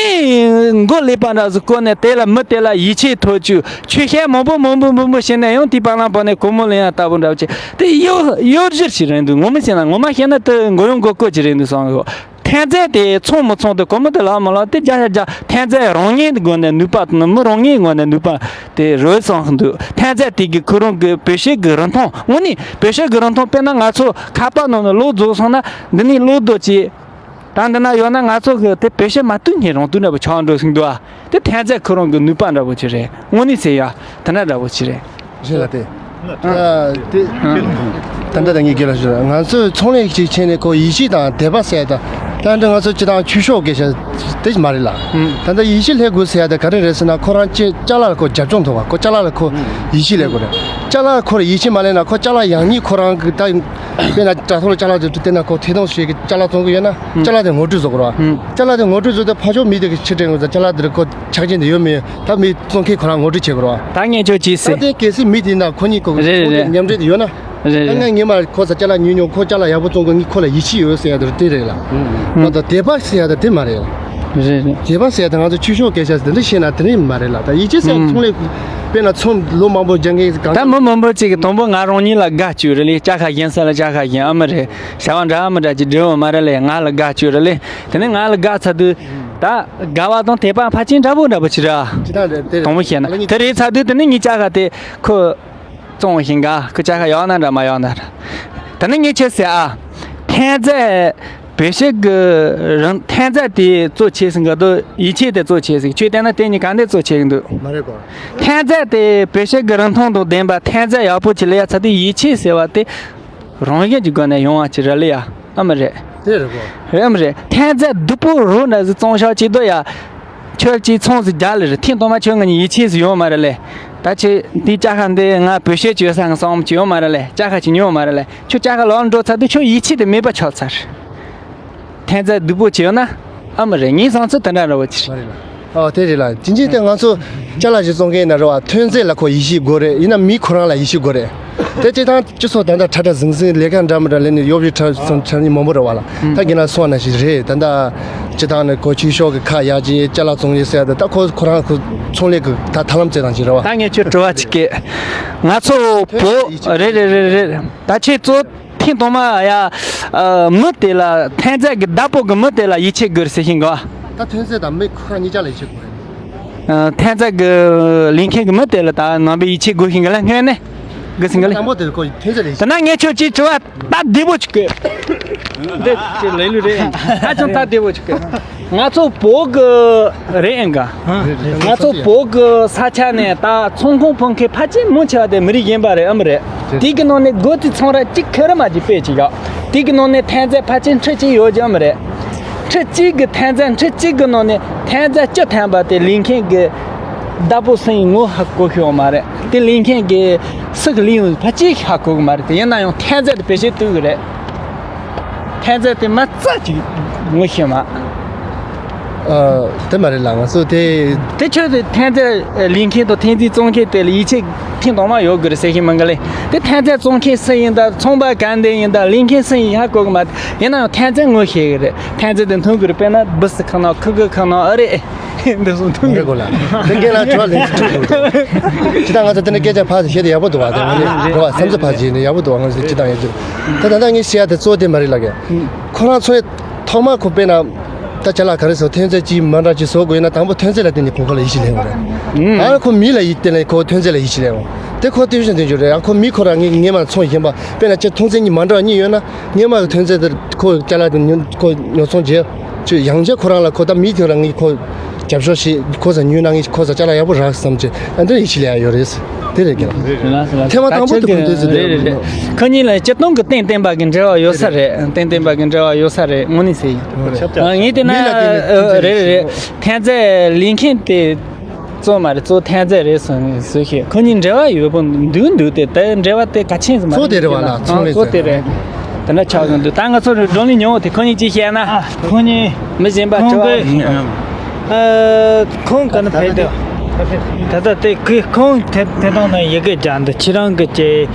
མགོ་ཀླད་པ་འདྲ་ཟིག་བསྐོར་ནས་དེ་ལ་མི་དེ་ལ་ཡིད་ཆེས་ཐོབ་བཅུག་ཆོས་བཤད་མང་པོ་མང་པོ་མང་པོ་བྱས་ནས་ཡང་དེའི་བར་ལ་བར་ནས་སྒོར་མོ་ལེན་ཡ་ལྟ་བུ་འདྲ་བོ་བྱས། དེ་གཡོ་གཡོ་སྒྱུ་ཞིག་རེད་འདུག་ངོ་མ་བཤད་ན། ངོ་མ་བཤད་ན་དེ་མགོ་གཡོག་མགོ་སྐོར་ཅིག་རེད་འདུག་བསམ་གི། ཐན་རྫས་དེ་ཚོང་མི་ཚོང་དེ་སྒོར་མོ་དེ་ལག་མི་ལག་དེ་རྒྱ་ཆ་རྒྱ། ཐན་རྫས་རང་ཉིད་སྒོ་ནས་ནུས་པ་དང་མི་རང་ཉིད་སྒོ་ནས་ནུས་པ་དེ་རོལ་སོང་འདུག་ཐན་རྫས་དེ་གི་ཁོ་རང་གི་བེད་སྤྱོད་ཀྱི་རིན་ཐང་། དངོས་གནས་བེད་སྤྱོད་ཀྱི་རིན་ཐང་དཔེར་ན་ང་ཚོ་ཁ་པར་ནང་ནས་གློག་རྫོགས་སོང་ན། འདི་ནས་གློག་རྡོ་ཅིག་ད་འདི་ན་ཡོད་ན་ང་ཚོ་གི་དེ་བེད་སྤྱོད་མ་ཐུབ་ནས་རང་དུས་འདྲ་པོ་ཆགས་འགྲོ་སོང་འདུག་ཨ། དེ་ཐན་རྫས་ཁོ་རང་གི་ནུས་པ་འདྲ་པོ་ཅིག་རེད། དངོས་གནས་ཟེར་ཡ་དེ་འདྲ་འདྲ་པོ་ཅིག་རེད། རེད་ལ་དེ། ཨ་དེ། ད་ལྟ་ད་ངས་རྒན་ལགས་ཞུ། ང་ཚོས་ཚོང་ལས་ཅིག་བྱས་ནས་ཁོ་ཡིད་ཆེས་དང་དད་པ་ཟེར་ཡ་ད། ད་འདི་ང་ཚོ་སྤྱི་བཏང་ཆོས་ཕྱོགས་སྐད་ཆ་དེ་མ་རེད་ལ། ད་ལྟ་ཡིད་ཆེས་སླེབས་དགོས་ཟེར་ཡ་ད་ག་རེ་རེད་ཟེར་ན། ཁོ་རང་ཅི་ཅ་ལག་ལ་ཁོ་རྒྱབ་ལྗོངས་ཐོབ་པ། ཁོ་ཅ་ལག་ལ་ཁོ་ཡིད་ཆེས་སླེབས་དགོས་རེད། ཅ་ལག་ཁོ་ལ་ཡིད་ཆེས་མ་སླེབས་ན། ཁོ་ཅ་ལག་ཡག་ཉེས་ཁོ་རང་གི་ད། དཔེར་ན་དྲ་ཐོག་ལ་ཅ་ལག་དེ་བལྟས་ན། ཁོ་ཐད་གཏོང་བྱེད་ཀྱི་ཅ་ལག་བཙོང་གི་ཡོད་ན། ཅ་ལག་དེ་ངོ་སྤྲོད་བཟོ་དགོས་རེད་བ། ཅ་ལག་དེ་ངོ་སྤྲོད་བཟོ་དུས་ཕར་ཕྱོགས་མི་དེ་གི་ཕྱིར་དྲན་དགོས་ཙང་། ཅ་ལག་དེར་ཁོ་ཆ་རྐྱེན་དེ་ཡོད་མེད་ད་མི་བཙོང་མཁན་ཁོ་རང་ངོ་སྤྲོད་བྱེད་དགོས་རེད་བ། ད་ངས་ཁྱོད་ཅིག་ཟེར། ད་དེ་གལ་སྲིད་མི་དེ་ན་ཁོ་གཉིས་ཁོ་གི་རེད་རེད་རེད། མཉམ་འབྲེལ་དེ་ཡོད་ན། རེད་ད་རེད། ངས་ངས་མ་ཁོ་ས་ཅ་ལག་ཉོས་ཉོས། ཁོ་ཅ་ལག་ཡག་པོ་བཙོང་གི། ངས་ཁོ་ལ་ཡིད་ཆེས་ཡོད་ཟེར་ཡ་དེ་དེ་རེད་ལ། ང་ད་དད་པ་ཟེར་ཡ་ད་དེ་མ་རེད། རེད་རེད། དད་པ་ཟེར་ཡ་ད་ང་ཚོ་ཆོས་ཕྱོགས་སྐད་ཆ་ཟེར་དེ་འདྲ་བཤད་ན་དེ་རིང་མ་རེད་ལ། ད་ཡིད་ཆེས་ཟེར་ཚོང་ལས་དཔེར་ན་ཚོང་ལོ་མང་པོ་རྒྱག་མཁན་གང་། ད་མི་མང་པོ་ཅིག་གིས་དང་པོ་ང་རང་ཉིད་ལ་དགའ་བཅུག་རེད་ལེ། ཅ་ཁ་གཞན་ས་ལ་ཅ་ཁ་གཞན། ཨ་མི་རེད། བྱ་བ་འདྲ་མི་འདྲ་ཅིག་འབྲི་འོང་མ་རེད་ལེ། ང་ལ་དགའ་བཅུག་རེད་ལེ། དེ་ནས་ང་ལ་དགའ་ཚར་དུས། ད་དགའ་བ་དང་དད་པ་ཕལ་ཆེར་འདྲ་པོ་འདྲ་པོ་ཅིག་རེད། ཅི་ད་རེད་དེ་རེད། དང་པོ་བཤད་ན་ཨ་ལ་ཉིད་དེ་རེད་ཚར་དུས། དེ་ནས་ངའི་ཅ་ཁ་དེ་ཁོ་བཙོང་བཞིན་ག་ཁོ་ཅ་ཁ་ཡག་ན་འདྲ་མ་ཡག་ན་འདྲ། དེ་ནས་ངས་ཁྱེད་ཟེར་ཨ། ཐན་རྫས་བེད་སྤྱོད་ཀྱི་རང་ཐན་རྫས་དེ་གཙོ་ཆེ་ཟིན་ག་དོ་ཡིད་ཆེས་དེ་གཙོ་ཆེ་ཟིན། ཁྱོད་བལྟས་ན་དེ་གཉིས་ག་འདྲ་གཙོ་ཆེ་གི་འདུག་མ་རེད་གོ། ཐན་རྫས་དེ་བེད་སྤྱོད་ཀྱི་རིན་ཐང་དང་ལྡན་པ། ཐན་རྫས་ཡག་པོ་ཅིག་ལ་ཡ་ཚ་དེ་ཡིད་ཆེས་ཟེར་བ་དེ་རང་བཞིན་གྱི་སྒོ་ནས་ཡོང་བ་ཅིག་རེད་ལ་ཡ། ཨ་མ་རེད། དེ་རེད་གོ། རེད་མ་རེད། ཐན་རྫས་སྡུག་པོ་རོ་འདྲ་ཟིག་བཙོང་ཤག་ཅིག་དོ་ཡ། ཁྱོད་ཀྱིས་ཚོང་ཟིག་རྒྱག་ལེ་རེད། ཐེངས་དང་མ་ཁྱོད་ང་གཉིས་ཡིད་ཆེས་སུ་ཡོང་མ་རེད་ལེ། ད་ཁྱེད་འདི་ཅ་ཁ་འདི་ང་བེད་སྤྱོད་བྱེད་ས་ང་བསམ་གྱི་ཡོང་མ་རེད་ལེ། ཅ་ཁ་ཅིག་ཉོ་མ་རེད་ལེ། ཁྱོད་ཅ་ཁ་ལོག་འགྲོ་ཚར་དུས་ཁྱོད་ཡིད་ཆེས་དེ་མེད་པ་ཆགས་ཚར། ཐན་རྫས་སྡུག་པོ་བྱས་ཡོད་ན། ཨ་མ་རེད། ངའི་བསམ་ཚུལ་དེ་འདྲ་འདྲ་བོ་ཅིག་རེད། ཨོ་དེ་རེད་ལ། ཅིན་ཅིན་དེ་ང་ཚོ་ཅ་ལག་ཞིག་བཙོང་མཁན་ན་རེད་བ། ཐོན་རྫས་ལ་ཁོ་ཡིད་ཆེས་དགོས་རེད། ཡིན་ན་མི་ཁོ་རང་ལ་ཡིད་ཆེས་དགོས་རེད། དེ་སྤྱི་བཏང་སྤྱི་ཚོགས་ད་ལྟ་ཁྲ་ཁྲ་ཟིང་ཟིང་ལས་ཀ་འདྲ་མི་འདྲ་ལས་ནས་གཡོ་སྒྱུ་ཁྲ་ཚང་ཁྲ་ནི་མང་པོ་རེད་བ་ལ། ད་རྒན་ལགས་གསུངས་ན་ཞིག་རེད། ད་ལྟ་སྤྱི་བཏང་ནས་ཁོ་ཆོས་ཕྱོགས་ཀྱི་ཁ་ཡག་ཅིག་ཅ་ལག་བཙོང་ཡས་ཟེར་ཡ་ད། ད་ཁོ་ཁོ་རང་ཁོ་ཚོང་ལས་ཀྱི་ད་ཐབས་ལམ་བཙལ་སྟངས་ཅིག་རེད་བ། ད་ངས་ཁྱོད་དྲི་བ་ཅིག་གེ། ང་ཚོ་བོད་རེད་རེད་རེད་རེད། ད་ཁྱེད་ཚོ་ཐེངས་དང་མ་ཡ། ཨ། མི་དེ་ལ་ཐན་རྫས་ཀྱི་བདག་པོ་གི་མི་དེ་ལ་ཡིད་ཆེས་དགོས་ཟེར་བཞིན་གོ། ད་ཐོན་རྫས་དང་མི་ཁོ་རང་གཉིས་ཆ་ལ་ཡིད་ཆེས་དགོས་རེད། ཨ། ཐན་རྫས་ཀྱི་ལས་མཁན་གྱི་མི་དེ་ལ་ད་ནང་པའི་ཡིད་ཆེས་དགོས་བཞིན་གི་ལ་སྔོན་ནས་དགོས་ཟིན་གི་ལ། དང་པོ་དེ་ཁོ་ཐོན་རྫས་ལ་ཡིད་ཆེས། དེ་ན་ངས་ཁྱོད་ཀྱིས་དྲི་བ་ད་བདེ་པོ་ཅིག་གི། འདི་ཅི་ལས་ལུགས་རེད། ཧ་ཅང་ད་བདེ་པོ་ཅིག་གི། ང་ཚོ་བོད་གི་རེད་ཨང་ག་ང་ཚོ་བོད་གི་ས་ཆ་ནས་ད་ཚོང་ཁང་ཕོན་མཁན་ཕལ་ཆེར་མང་ཆེ་བ་དེ་མི་རིགས་གཞན་པ་རེད། ཨ་མི་རེད། དེ་གི་ནང་ནས་སྒོ་དེ་ཚོང་ར་གཅིག་ཁེ་རི་མ་གཅིག་དཔེ་གཅིག་ཡོད། དེ་གི་ནང་ནས་ཐན་རྫས་ཕལ་ཆེར་ཁྲི་གཅིག་ཡོད་ཀྱི་ཨ་མི་རེད། ཁྲི་གཅིག་གི་ཐན་རྫས་ཁྲི་གཅིག་གི་ནང་ནས་ཐན་རྫས་བཅུ་ཐམ་པ་དེ་ལས་མཁན་གི་བདག་པོ་སུ་ཡིན་ངོ་ཧ་གོ་ཤེས་ཡོད་མ་རེད། དེ་ལས་མཁན་གི་སུ་གི་ལས་ཡིན་ཕལ་ཆེར་ཧ་གོ་གི་མ་རེད། དེ་ཡིན་ན་ཡང་ཐན་རྫས་དེ་བེད་སྤྱོད་བཏུབ་གི་རེད། ཐན་རྫས་དེ་མ་རྩ་ཅིག་ངོ་ཤེས་མ། ཨ། དེ་མ་རེད་ལ། ང་ཚོ་དེ། དེ་ཁྱོད་དེ་ཐན་རྫས་ལས་མཁན་དང་ཐན་རྫས་བཙོང་མཁན་དེ་ལ་ཡིད་ཆེས་ཐེངས་དང་མ་ཡོད་དགོས་རེད་ཟེར་གྱི་མིན་གི་ལེ། དེ་ཐན་རྫས་བཙོང་མཁན་སུ་ཡིན་ད། ཚོང་པ་ག་འདྲ་ཡིན་ད། ལས་མཁན་སུ་ཡིན་ཧ་གོ་གི་མ། ཡིན་ན་ཡང་ཐན་རྫས་ངོ་ཤེས་གི་རེད། ཐན་རྫས་དེ་འཐུང་དགོས་རེད། དཔེར་ན་སྦི་སི་ཁང་ནང་ཁུ་གུ་ཁང་ནང་ཨ་རེད། འདི་སོང་ཐུག་མི་གོ་ལ། དེ་རྒན་ལགས་དྲི་བ་ལན་ཅིག་དྲི་དགོས་འདུག་ཅི་ལྟར་ང་ཚོ་དེ་འདྲ་སྐད་ཆ་ཕར་ཞིག་བཤད་དེ་ཡག་པོ་འདུག་བ། དེ་ང་ཚོ་རེ་བ་བསམ་ཚུལ་ཕར་ཞིག་ནས་ཡག་པོ་འདུག་བ། ང་ཚོ་ཅི་ལྟར་ཡོད་ཚུལ་ད་ད་ལྟ་ངས་བཤད་ཡ་དེ་གཙོ་བོ་དེ་མ་རེད་ལ་རྒན། ཁོ་རང་ཚོས་ཐོག་མར་ཁོ་དཔེར་ན་ད་ཅ་ལག་ག་རེ་བཟོ། ཐོན་རྫས་ཅིག་མ་འདྲ་ཅིག་བཟོ་དགོས་ཡིན་ན་དང་པོ་ཐོན་རྫས་ལ་བརྟེན་ནས་ཁོ་ཁོ་ལ་ཡིད་ཆེས་ལེན་དགོས་རེད། ཨ་ཁོ་མི་ལ་ཡིད་བརྟེན་ནས་ཁོ་ཐོན་རྫས་ལ་ཡིད་ཆེས་ལེན་དགོས། དེ་ཁོ་ལྟོས་བཞིན་དུ་འགྱུར་རེད། ཡང་ཁོ་མི་ཁོ་རང་ངའི་སྔས་མ་ཚོང་བཞིན་པ་དཔེར་ན་ཁྱེད་ཐོན་རྫས་གཉིས་མ་འདྲ་བ་གཉིས་ཡོད་ན་སྔས་མ་གི་ཐོན་རྫས་དེ་ཁོ་ཅ་ལག་དེ་ཉོ་ཁོ་ཉོ་ཚོང་བྱེད་ཅིག་ཡང་ཁྱེད་ཁོ་རང་ལ་ཁོ་ད་མི་དེ་རང་ངའི་ཁོ་རྒྱབ་སྐྱོར་བྱེད་ཁོ་ས་ཉོས་ན་ངའི་ཁོ་ས་ཅ་ལག་ཡག་པོ་རག་བསམ་ཅིག་ཨ་འདྲ་ཡིད་ཆེས་ལས་ཡ་ཡོད་རེད། དེ་རེད་ཀྱང་ཐེངས་མ་དང་པོ་དེ་ཁོ་ལྟོས་ཟེར་དེ་རེད། ཁོ་གཉིས་ལ་སྤྱིར་བཏང་གི་གཏན་གཏན་པ་གི་འབྲེལ་བ་ཡོད་ས་རེད། གཏན་གཏན་པ་གི་འབྲེལ་བ་ཡོད་ས་རེད་དངོས་གནས་ཟེར་ཡིན། ངས་བལྟས་ན་མི་ལ་བརྟེན་ནས་ཨ་ཨ་རེད་རེད་རེད། ཐོན་རྫས་ལེན་མཁན་དེ་གཙོ་མ་རེད། གཙོ་ཐོན་རྫས་རེད་ཟེར་ནས་བཟོས་ཤིག་ཁོ་གཉིས་འབྲེལ་བ་ཡོད་པོ་འདུག་འདུག་དེ་ད་འབྲེལ་བ་དེ་གལ་ཆེན་ཟེར་མ་གཙོ་རེད། དེ་རེད་བ་ལ་ཚོང་ལས་གཙོ་དེ་རེད། དེ་འདྲ་ཆགས་ཀྱི་འདུག་ད་ང་ཚོ་བགྲོ་གླེང་མྱོང་བ་དེ་ཁོ་གཉིས་ཅིག་བཤད་ན། ཁོ་གཉིས་མི་གཞན་པ་ཁོང་དྲི་བ་གི་ཨ་ཁོང་ག་ན་ཕེབས་དུས་ད་ལྟ་དེ་ཁོས་ཁོང་དེ་དེ་དང་ན་ཡི་གེ་སྦྱར་འདུག་ཁྱེད་རང་གི་ཅེ་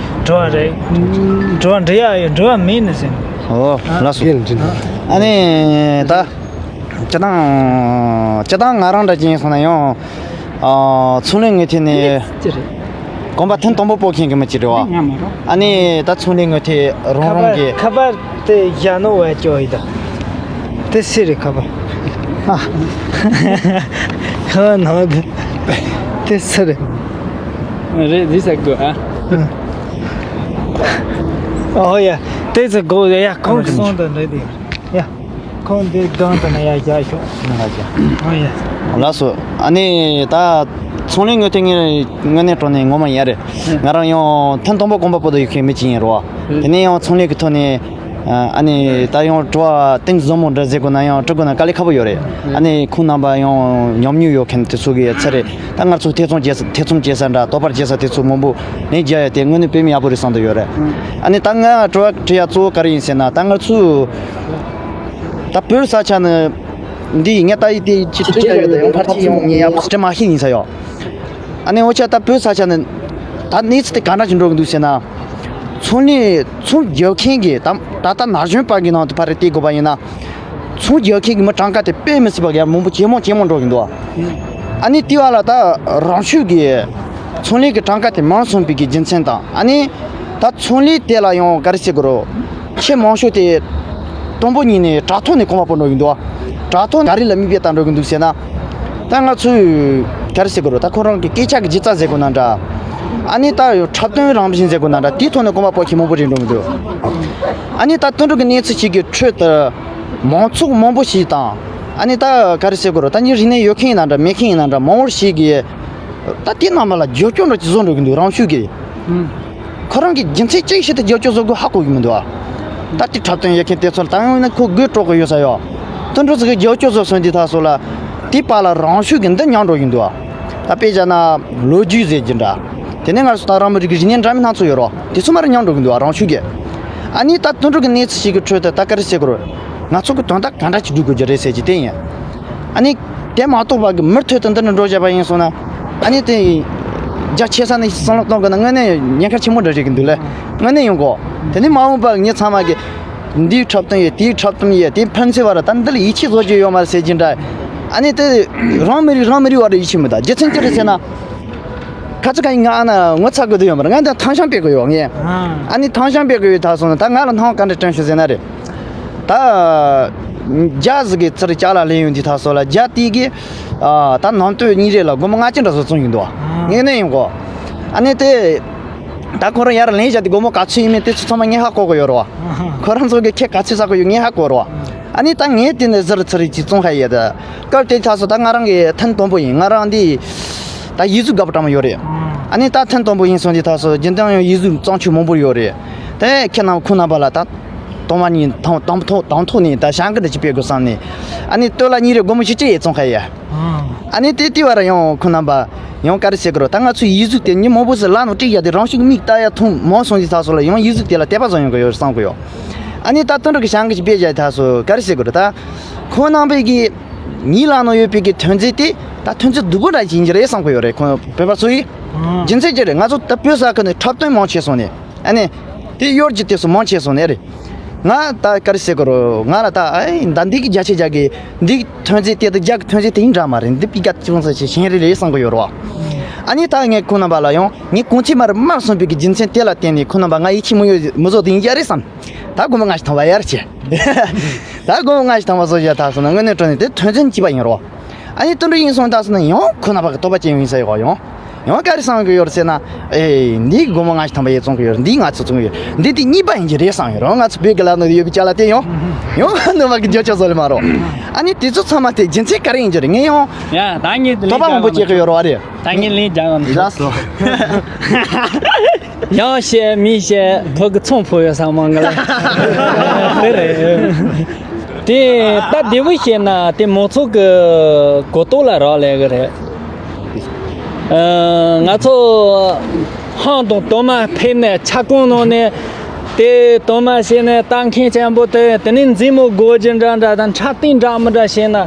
དྲི་བ་རེད། དྲི་བ་འདྲི་ཡ་ཡོད། དྲི་བ་མེད་ནི་ཟེར། ཨོ་ལགས་སོ། ཨ་ནི་ད། སྤྱིར་བཏང་སྤྱིར་བཏང་ང་རང་འདྲ་ཅན་སོང་ན་ཡང་ཨ་ཚོང་ལས་ངོས་ཐད་ནས་ཅི་རེད། གོམ་པ་ཐེངས་དང་པོ་སྤོ་མཁན་གྱི་མི་ཅིག་རེད་བ། ང་མ་རོ། ཨ་ནི་ད་ཚོང་ལས་ངོས་ཐད་རང་རང་གི་ཁ་པར་དེ་བཞག་ནོ་བ་ཅོ་ཡི་ད། དེ་སུ་རེད་ཁ་པར། ཨ་ཁ་པར་ནང་དེ་དེ་སུ་རེད། རེད་འདི་ཟེར་དགོས་ཨ། ཨོ་ཡ། དེ་ཟེར་དགོས་ཡ། ཁོང་གི་སོང་དང་འདྲ་དེ་ཡ། ཁོང་འདི་སྒང་དུ་ན་ཡར་བཞག་ཤོག་ཨ་ཡ། ལགས་སོ། ཨ་ནི་ད་ཚོང་ལས་ངོས་ཐད་ངས་དངོས་གནས་དྲང་གནས་ངོ་མ་ཡ་རེད། ང་རང་ཡང་ཐེངས་དང་པོ་གོམ་པ་སྤོ་ཐུབ་ཡོད་མཁན་མི་ཅིག་ཡིན་རོ། དེ་ནས་ཡང་ཚོང་ལས་ཀྱི་ཐོག་ནས་ཨ་ནི་ད་ཡང་དྲི་བ་གཏིང་ཟབ་མོ་འདྲ་ཟེར་དགོས་ན་ཡང་དྲི་དགོས་ན་དཀའ་ལས་ཁག་པོ་ཡོད་རེད། ཨ་ནི་ཁོང་རྣམ་པ་ཡང་ཉམས་མྱོང་ཡོད་མཁན་དེ་ཚོ་གི་ཚེ་རེད། ད་ང་ཚོ་ཐེ་ཚོམ་བྱེད་ས་ཐེ་ཚོམ་བྱེད་ས་འདྲ་དོགས་པ་བྱེད་ས་དེ་ཚོ་མང་པོ་ལན་རྒྱག་ཡ་དེ་དངོས་གནས་དཔེ་མི་ཡག་པོ་རེད་བསམ་དུ་ཡོད་རེད། ཨ་ནི་ད་ང་དྲི་བ་དྲི་ཡ་གཙོ་བོ་ག་རེ་ཡིན་ཟེར་ན་ད་ང་ཚོ་ད་བོད་ས་ཆ་ནི་འདི་ངས་ད་ཡི་དེ་ཅི་དྲི་ཡ་ཡོད་ད་ཡང་ཕར་ཅི་ཡོང་ངས་ཡག་པོ་དྲི་མ་ཤེས་ཡིན་ས་ཡོད། ཨ་ནི་འོ་ཆ་ད་བོད་ས་ཆ་ནི་ད་གནས་ཚུལ་དེ་ག་འདྲ་ཅིག་འགྲོ་གི་འདུག་ཟེར་ན། ཚོང་ལས་ཚོང་རྒྱག་མཁན་གྱི་ད་ད་ལྟ་ན་གཞོན་པ་གི་ནང་དུ་ཕར་རེ་བལྟས་དགོས་པ་ཡིན་ན། ཚོང་རྒྱག་མཁན་གྱི་མི་གྲངས་ཀ་དེ་དཔེ་མི་སྲིད་པ་གི་མང་པོ་ཇེ་མང་ཇེ་མང་འགྲོ་གི་འདུག་ཨ་ནི་དེ་བ་ལ་ད་རང་ཤུགས་ཀྱིས་ཚོང་ལས་ཀྱི་གྲངས་ཀ་དེ་མང་སོང་བའི་གི་རྒྱུ་མཚན་དང་ཨ་ནི་ད་ཚོང་ལས་དེ་ལ་ཡང་ག་རེ་བྱེད་དགོས་རོ། ཆེས་མང་ཤོས་དེ་དང་པོ་ཉིད་ནས་དྲ་ཐོག་ནས་གོམ་པ་སྤོ་འགྲོ་གི་འདུག་དྲ་ཐོག་ག་རེ་ལ་མིག་དཔེ་ལྟ་འགྲོ་གི་འདུག་ཟེར་ན། ད་ང་ཚོས་ག་རེ་ཟེར་དགོས་རོ། ད་ཁོ་རང་གི་སྐད་ཆ་གི་ལྗིད་ཚད་ཟེར་དགོས་ན་འདྲ། ཨ་ནི་ད་འཁྲབ་སྟོན་རང་བཞིན་ཟེར་དགོས་ན་འདྲ། དེའི་ཐོག་ནས་གོམ་པ་སྤོ་མཁན་མང་པོ་རེད་འགྲོ་གི་འདུག་ཨ་ནི་ད་དུད་འགྲོ་གི་གནས་ཚུལ་ཞིག་གི་ཁྲོད་དུ་མང་ཚོགས་མང་པོ་ཞིག་དང་། ཨ་ནི་ད་ག་རེ་ཟེར་དགོས་རོ། ད་ནི་རིག་གནས་ཡོད་མཁན་ཡིན་ན་འདྲ་མེད་མཁན་ཡིན་ན་འདྲ་མང་པོ་ཞིག་གིས་ད་དེ་རྣམས་ལ་རྒྱབ་སྐྱོར་འདྲ་ཅིག་བཟོ་འགྲོ་གི་འདུག་རང་ཤུགས་ཀྱིས། ཁོ་རང་གི་རྒྱུ་མཚན་ཅི་ཞིག་ཏུ་རྒྱབ་སྐྱོར་བཟོ་དགོས་ཧ་གོ་གི་མི་འདུག་ཨ། ད་དེ་འཁྲབ་སྟོན་ཡོད་མཁན་དེ་ཚོ་ལ་ད་ཡང་ན་ཁོ་དགོད་བྲོ་གི་ཡོད་ས་ཡོད། དུད་འགྲོ་ཚོ་གི་རྒྱབ་སྐྱོར་བཟོ་སོང་དེ་ད་སོ་ལ། དེ་པ་ལ་རང་ཤུགས་ཀྱི་འདི་ཉམས་འགྲོ་གི་འདུག་ཨ། ད་དཔེ་བཞག་ན་ལོ་རྒྱུས་ཟེར་གྱི་འདྲ། དེ་ནས་ང་ཚོ་ད་རང་མི་རིགས་ཀྱི་རིག་གནས་འདྲ་མིན་སྣ་ཚོགས་ཡོད་རོ། དེ་ཚོ་མར་ཉམས་འགྲོ་གི་འདུག་ཨ་རང་ཤུགས་ཀྱིས། ཨ་ནི་ད་དུད་འགྲོ་གི་གནས་ཚུལ་ཞིག་གི་ཁྲོད་དུ་ད་ག་རེ་བྱེད་དགོས་རེད། ང་ཚོ་གི་དོན་དག་ག་འདྲ་ཅིག་སྒྲུབ་དགོས་ཀྱི་རེད་ཟེར་གྱི་དེ་ཡིན། ཨ་ནི་དེ་མ་གཏོགས་པ་གི་མུ་མཐུད་དུ་འདི་འདྲ་འགྲོ་བྱས་པ་ཡིན་སོང་ན། ཨ་ནི་དེ་རྒྱ་ཆེ་ས་ནས་བསམ་བློ་གཏོང་དགོས་ན་དངོས་གནས་ཉེན་ཁ་ཆེན་པོ་འདྲ་རེད་གི་འདུག་ལེ། དངོས་གནས་ཡོང་གོ། དེ་ནི་མ་འོངས་པར་ངེད་ཚང་མ་གི་འདིའི་འཁྲབ་སྟོན་ཡོད་དེའི་འཁྲབ་སྟོན་ཡོད་དེའི་ཕན་ཚུན་བར་ད་འདི་ལ་ཡིད་ཆེས་བཟོ་རྒྱུ་ཡོད་མ་རེད་ཟེར་གྱི་འདྲ། ཨ་ནི་དེ་རང་མི་རིགས་རང་མི་རིགས་བར་ཡིད་ཆེས་མི་འདུག་རྒྱུ་མཚན་ཅི་རེད་ཟེར་ན། ཁ་ཚ་ཁ་ཡིན་ང་ཨ་ན་ངོ་ཚ་དགོས་དུ་ཡོད་མ་རེད། ང་འདི་ཐང་ཤང་སྤེལ་དགོས་ཡོད་ངས། ཨ་ནི་ཐང་ཤང་སྤེལ་དགོས་ཡོད་ད་སོང་ན་ད་ང་ལ་སྣང་བ་ག་འདྲ་སྟོན་ཤོག་ཟེར་ན་རེད། ད་རྒྱ་ཟིག་གི་ཚུར་ཅ་ལག་ལེན་ཡོང་དུས་ད་སོ་ལ་རྒྱ་དེ་གི་ཨ་ད་ནང་དོན་གཉིས་རེ་ལ་སྒོར་མོ་ལྔ་བཅུ་འདྲ་ཟིག་བཙོང་ཡོང་འདུག་བ། ངས་ནས་ཡོང་གོ། ཨ་ནི་དེ་ད་ཁོ་རང་ཡར་ལེན་བཞག་དེ་སྒོར་མོ་ག་ཚོད་ཡིན་མིན་དེ་ཚོ་ཚང་མ་ངས་ཧ་གོ་གི་ཡོད་རེད་བ། ཁོ་རང་ཚོ་གི་ཁེ་ག་ཚོད་ཟ་གི་ཡོད་ངས་ཧ་གོ་རེད་བ། ཨ་ནི་ད་ངས་དེ་ནས་ཟུར་ཚུར་ཅིག་བཙོང་ཧ་ཡས་ད། སྐབས་དེ་ཚ་སོ་ད་ང་རང་གི་ཐེངས་དང་པོ་ཡིན། ང་རང་འདི་ད་ཡིག་གཟུགས་དགའ་པོ་གྲངས་མ་ཡོད་རེད། ཨ་ནི་ད་ཐེངས་དང་པོ་ཡིན་སོང་དེ་ཚ་སོ་རྒྱུན་ལྡན་ཡང་ཡིག་གཟུགས་བཙོང་ཆོག་མང་པོ་ཡོད་རེད། དེ་ཁྱེད་རྣམས་ཁོང་རྣམ་པ་ལ་ད་དང་པ་ནས་དང་དང་ཐོག་དང་ཐོག་ནས་ད་བྱ་འགུལ་འདི་ཅིག་སྤེལ་དགོས་བསམ་ནས། ཨ་ནི་སྟོད་ལ་གཉིས་རེ་སྒོར་མོ་བཞི་བཅུ་ཡས་བཙོང་ཁ་ཡ། ཨ་ནི་དེ་དེ་བར་ཡང་ཁོང་རྣམ་པ་ཡང་ག་རེ་བྱེད་དགོས་རོ། ད་ང་ཚོའི་ཡིག་གཟུགས་དེ་མི་མང་པོ་ཟིག་ལ་ནང་བྲིས་ཡ་དེ་རང་ཤུགས་མིག་ལྟ་ཡ་ཐུང་མང་སོང་དེ་ཚ་སོ་ལ་ཡང་ཡིག་གཟུགས་དེ་ལ་དད་པ་བཟང་ཡོང་གི་ཡོད་བསམ་གི་ཡོད། ཨ་ནི་ད་དོན་དུ་གི་བྱ་འགུལ་ཅིག་སྤེལ་བྱ་དེ་ཚ་སོ་ག་རེ་བྱེད་དགོས་རོ། ད་ཁོང་རྣམ་པས་གི་ངའི་ལ་ནང་ཡོད་པའི་གི་ཐོན་རྫས་དེ་ད་ཐོན་རྫས་སྡུག་པོ་འདྲ་ཅིག་ཡིན་གྱི་རེད་བསམ་གི་ཡོད་རེད། ཁོང་བོད་པ་ཚོ་ཡིས་རྒྱུ་མཚན་ཅི་རེད། ང་ཚོ་ད་བོད་ས་ཁུལ་ནས་འཁྲབ་སྟོན་མང་ཆེ་སོང་ནས། ཨ་ནི། དེ་གཡོར་གྱི་དུས་སུ་མང་ཆེ་སོང་ནས་རེད། ང་ད་ག་རེ་ཟེར་དགོས་རོ། ང་ལ་ད་ཨེ་ད་འདི་གི་རྒྱ་ཆེ་རྒྱ་གི་འདི་ཐོན་རྫས་དེ་དང་རྒྱ་གི་ཐོན་རྫས་དེ་ཡིན་འདྲ་མ་རེད། འདི་པི་ཀ་ཅི་ཙང་ཞིག་ཞན་རེ་རེད་བསམ་གི་ཡོད་རོ། ཨ་ནི་ད་ངས་ཁོང་རྣམ་པ་ལ་ཡང་ངས་གོང་ཚད་མར་དམའ་སོང་བའི་གི་རྒྱུ་མཚན་དེ་ལ་བརྟེན་ནས་ཁོང་རྣམ་པ་ང་ཡིད་ཆེས་མི་ཡོད་མི་བཟོ་དེ་ཡིན་རྒྱ་རེད་བསམ། ད་སྒོར་མོ་ལྔ་བཅུ་ཐམ་པ་ཡར་བྱས། ད་སྒོར་མོ་ལྔ་བཅུ་ཐམ་པ་བཟོ་རྒྱ་ད་སོང་ན་དངོས་གནས་དྲང་གནས་དེ་ཐོན་རྫས་གཅིག་པ་ཡིན་རོ། ཨ་ནི་དུད་འགྲོ་ཡིན་སོང་ད་སོང་ན་ཡང་ཁོ་རྣམ་པ་གི་དོགས་པ་ཅན་ཡིན་ས་ཡོད་ཡང་། ཡང་ག་རེ་བསམ་གི་ཡོད་ཟེར་ན། ཨེ། འདི་སྒོར་མོ་ལྔ་བཅུ་ཐམ་པ་ཡས་བཙོང་གི་ཡོད། འདི་ང་ཚོ་བཙོང་གི་ཡོད། འདི་དེ་གཉིས་པ་ཡིན་གྱི་རེད་བསམ་ཡོད་རོ། ང་ཚོ་བོད་ཀྱི་ལ་ནོ་ཡོད་པའི་ཅ་ལག་དེ་ཡང་ཡང་ནུ་མ་གི་འཇོག་ཆ་བཟོ་ལེ་མ་རོ། ཨ་ནི་དེ་ཚོ་ཚང་མ་དེ་རྒྱུ་མཚན་ག་རེ་ཡིན་གྱི་རེད། ངས་ཡང་ཡ་ད་ངས་དེ་དོ་ལེན་པ་མང་པོ་བྱེད་གི་ཡོད་རོ། ཨ་རེད། ད་ངས་ལན་རྒྱག་གི་མི་འདུག་ལགས་སོ། ཡང་བཤད་མི་བཤད་ཐོག་གི་ཚོང་ཕོ་ཡོད་ས་མང་གི་ལ། དེ་རེད། དེ་ད་བདེ་བོ་བཤད་ན་དེ་མང་ཚོགས་ཀྱི་གོ་རྟོགས་ལ་རག་ལས་གི་རེད། ཨ། ང་ཚོ་ཧང་དང་དོ་མ་ཕེབས་ནས་ཆ་ཀོང་ནང་ནས་དེ་དོ་མ་བྱས་ནས་ལྟ་མཁན་ཆེན་པོ་དེ། དེ་ནས་མཛེས་མོ་སྒོ་རྒྱུ་འདྲ་འདྲ་དང་འཁྲབ་སྟོན་འདྲ་མི་འདྲ་བྱས་ན།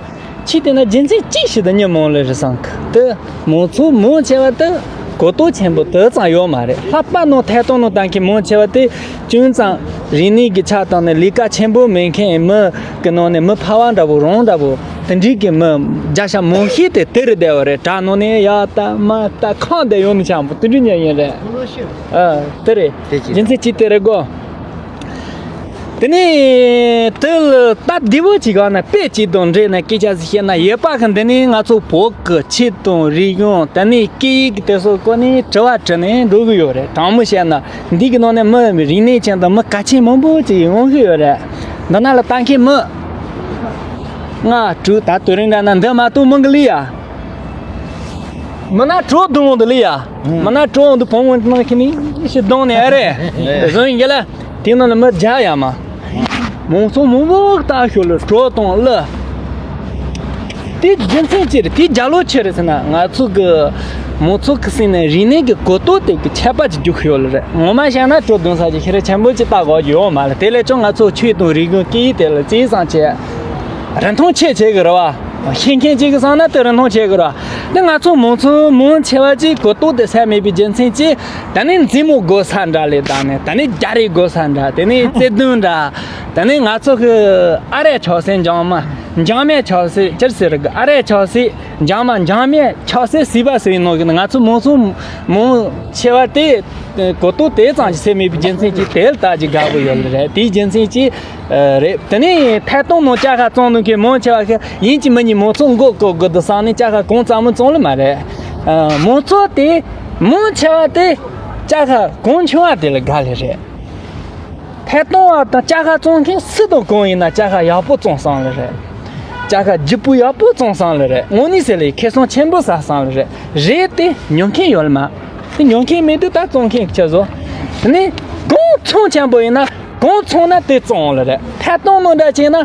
ཕྱིས་དེ་ན་རྒྱུ་མཚན་ཅི་ཞིག་ཏུ་མྱི་མང་ལེ་རེད་བསམ་གི། དེ་མང་ཚོགས་མང་ཆེ་བ་དེ་གོ་རྟོགས་ཆེན་པོ་དེ་ཙམ་ཡོད་མ་རེད། ལྷག་པར་ནང་ཐད་གཏོང་ནང་བཏང་མཁན་མང་ཆེ་བ་དེ་ཅུང་ཙམ་རིག་གནས་ཀྱི་ཆ་དང་ནི་ལས་ཀ་ཆེན་པོ་མེད་མཁན་མི་གི་ནང་ནས་མི་ཕལ་བ་འདྲ་བོ་རང་འདྲ་བོ་དེ་འདྲའི་གི་མི་བརྒྱ་ཆ་མང་ཤོས་དེ་དེ་རུ་བསྡད་པ་རེད། དྲ་ནང་ནས་ཡ་ལྟ་མ་ལྟ་ཁང་བསྡད་ཡོང་ནི་ཆ་མོ་དེ་འདྲའི་ཉན་ཡིན་རེད། ཨ། དེ་རེད། དེ་ཅི་རྒྱུ་མཚན་ཅི་དེ་རེད་གོ། དེ་ནས་དེ་ལ་ད་བདེ་བོ་ཅིག་ག་ན་དཔེ་ཅིག་དང་འབྲེལ་ནས་སྐད་ཆ་ཟིག་བཤད་ན། ཡོད་པ་གི་འདི་ནས་ང་ཚོ་བོད་ཀྱི་ཆོས་དང་རིག་གཞུང་། དེ་ནས་སྐད་ཡིག་དེ་ཚོ་སྐོར་ནས་དྲི་བ་དྲི་ནས་འགྲོ་གི་ཡོད་རེད། དྲང་མོ་བཤད་ན་འདི་གི་ནང་ནས་མི་རིག་གནས་ཅན་དང་མི་གལ་ཆེན་མང་པོ་ཅིག་ཡོང་གི་ཡོད་རེད། འདི་ན་ལ་ལྟ་མཁན་མི་ལྔ་དྲུག་ད་དུས་རིང་འདྲ་ན་འདི་མ་གཏོགས་མང་གི་ལི་ཡ། མི་སྣ་དྲུག་བདུན་འོང་དུ་ལི་ཡ། མི་སྣ་དྲུག་འོང་དུ་བོང་བུ་ནང་ཁྱི་ནི་ཞིག་གདོང་ནས་ཨ་རེ། བཟོ་ཡིན་གྱི་ལ། དེ་ནང་ལ་མི་བརྒྱ་ཡ་མ། མང་ཚོགས་མང་པོ་ལྟ་ཤོར་ལ་དྲུག་དང་ལ། དེ་རྒྱུ་མཚན་ཅི་རེད། དེ་རྒྱ་ལོ་ཆེ་རེད་ཟེར་ན། ང་ཚོ་གི་མང་ཚོགས་ཀྱི་སེམས་ནས་རིག་གནས་ཀྱི་གོ་རྟོགས་དེ་གི་ཆད་པ་ཅིག་རྒྱུག་ཤོར་ལ་རེད། ངོ་མ་བཤད་ན་དྲུག་བདུན་ས་ཀྱི་ཤེས་རབ་ཆེན་པོ་ཅིག་ལྟ་དགོས་ཀྱི་ཡོད་མ་རེད། དེ་ལས་ཀྱང་ང་ཚོ་ཆོས་དང་རིག་གཞུང་སྐད་ཡིག་དེ་ལ་བརྩི་བསམ་བྱས། རིན་ཐང་ཆེ་ཆེ་གི་རེད་བ། ཤེས་མཁན་གཅིག་གི་སང་ན་དེ་རིན་ཐང་ཆེ་གི་རེད། དེ་ང་ཚོ་མང་ཚོགས་མང་ཆེ་བ་ཅིག་གོ་རྟོགས་དེ་ཟད་མེད་པའི་རྒྱུ་མཚན་གྱིས། ད་ནི་མཛེས་མོ་སྒོ་ས་འདྲ་ལས་དང་ནི། ད་ནི་རྒྱ་རིགས་སྒོ་ས་འདྲ། དེ་ནི་བརྩེ་དུང་འདྲ། ད་ནི་ང་ཚོ་གི་ཨ་རའི་ཆོག་སེ་འཇང་མ། འཇང་མའི་ཆོག་སེ་ཅིར་ཟེར་གི། ཨ་རའི་ཆོག་སེ་འཇང་མ། འཇང་མའི་ཆོག་སེ་སྲིད་པ་ཟེར་ནོ་གི། ང་ཚོ་མང་ཚོགས་མང་ཆེ་བ་དེ་གོ་རྟོགས་དེ་ཙམ་གྱིས་ཟད་མེད་པའི་རྒྱུ་མཚན་གྱིས་དེ་ལ་ལྟ་ཅི་དགའ་པོ་ཡོད་ལ་རེད། དེའི་རྒྱུ་མཚན་གྱིས། ཨ། རེད། དེ་ནས་ཐད་གཏོང་ནང་ཅ་ཁ་བཙོང་ནོ་གི་མང་ཆེ་བ་ཁ་ཡིན་གཅིག་མིན་གཉིས་མང་ཚོགས་མགོ་སྐོར་དགོས་འདུག་བསམ་ནས་ཅ་ཁ་གང་བཙོང་མིན་བཙོང་ལེ་མ་རེད། ཨ། མང་ཚོགས་དེ་མང་ཆེ་བ་དེ་ཅ་ཁ་གང་ཆུང་བ་དེ་ལ་དགའ་ལེ་རེད། ཐད་གཏོང་བ་དང་ཅ་ཁ་བཙོང་མཁན་སུ་དང་གང་ཡིན་ན་ཅ་ཁ་ཡག་པོ་བཙོང་བསམ་ལེ་རེད། ཅ་ཁ་ལྗིད་པོ་ཡག་པོ་བཙོང་བསམ་ལེ་རེད། དངོས་གནས་ཟེར་ལེ་ཁེ་བཟང་ཆེན་པོ་ཟ་བསམ་ལེ་རེད། རེད་དེ་ཉོ་མཁན་ཡོད་ལེ་མ། དེ་ཉོ་མཁན་མེད་དུས་ད་བཙོང་མཁན་གྱི་ཆ་བཟོ། དེ་ནས་གང་ཚོང་ཆེན་པོ་ཡིན་ན། གང་ཚོང་ན་དེ་བཙོང་ལེ་རེད། ཐད་གཏོང་ནང་འདྲ་བྱས་ན་བྱ་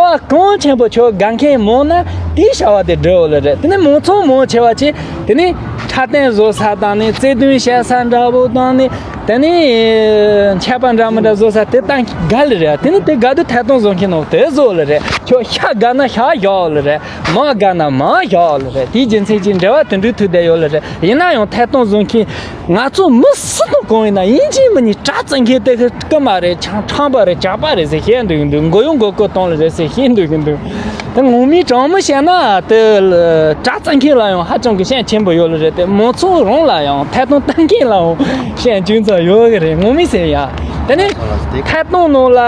བ་གང་ཆེན་པོ་ཁྱོད་དགའ་མཁན་མང་ན་དེའི་བྱ་བ་དེ་སྒྲུབ་ལེ་རེད། དེ་ནས་མང་ཚོགས་མང་ཆེ་བ་ཆེ། དེ་ནས་འཁྲབ་སྟོན་བཟོ་ས་དང་ནི་བརྩེ་དུང་བཤད་ས་འདྲ་བོ་དང་ནི། དེ་ནས་ཆད་པ་འདྲ་མི་འདྲ་བཟོ་ས་དེ་ད་དགའ་ལེ་རེད། དེ་ནས་དེ་དགའ་དུས་ཐད་གཏོང་བཟོ་མཁན་ནང་དེ་བཟོ་ལེ་རེད། ཁྱོད་ཤ་དགའ་ན་ཤ་བཞག་ལེ་རེད། མ་དགའ་ན་མ་བཞག་ལེ་རེད། དེའི་རྒྱུ་མཚན་གྱིས་འབྲེལ་བ་དེ་འདྲའི་ཐུག་བསྡད་ཡོད་ལེ་རེད། ཡིན་ན་ཡང་ཐད་གཏོང་བཟོ་མཁན། ང་ཚོ་མི་སུ་དང་གང་ཡིན་ན་ཡིན་གཅིག་མིན་གཉིས་དྲ་བཙུགས་མཁན་དེ་གི་རྐུ་མ་རེད། ཆང་ཁྲམ་པ་རེད། ཇག་པ་རེད་ཟེར་བཤད་འདུག་གི་འདུག་མགོ་གཡོག་མགོ་སྐོར་གཏོང་ལེ་རེད་ཟེར་བཤད་འདུག་གི་འདུག་དེ་ངོ་མའི་དྲང་མོ་བཤད་ན་དེ་དྲ་བཙུགས་མཁན་ལ་ཡང་ཧ་ཅང་གི་ཤན་ཆེན་པོ་ཡོད་ལེ་རེད། དེ་མང་ཚོགས་རང་ལ་ཡང་ཐད་གཏོང་བཏང་མཁན་ལའང་ཤན་ཅུང་ཙམ་ཡོད་གི་རེད། ངོ་མ་ཟེར་ཡ། དེ་ནས་ཐད་གཏོང་ནང་ལ་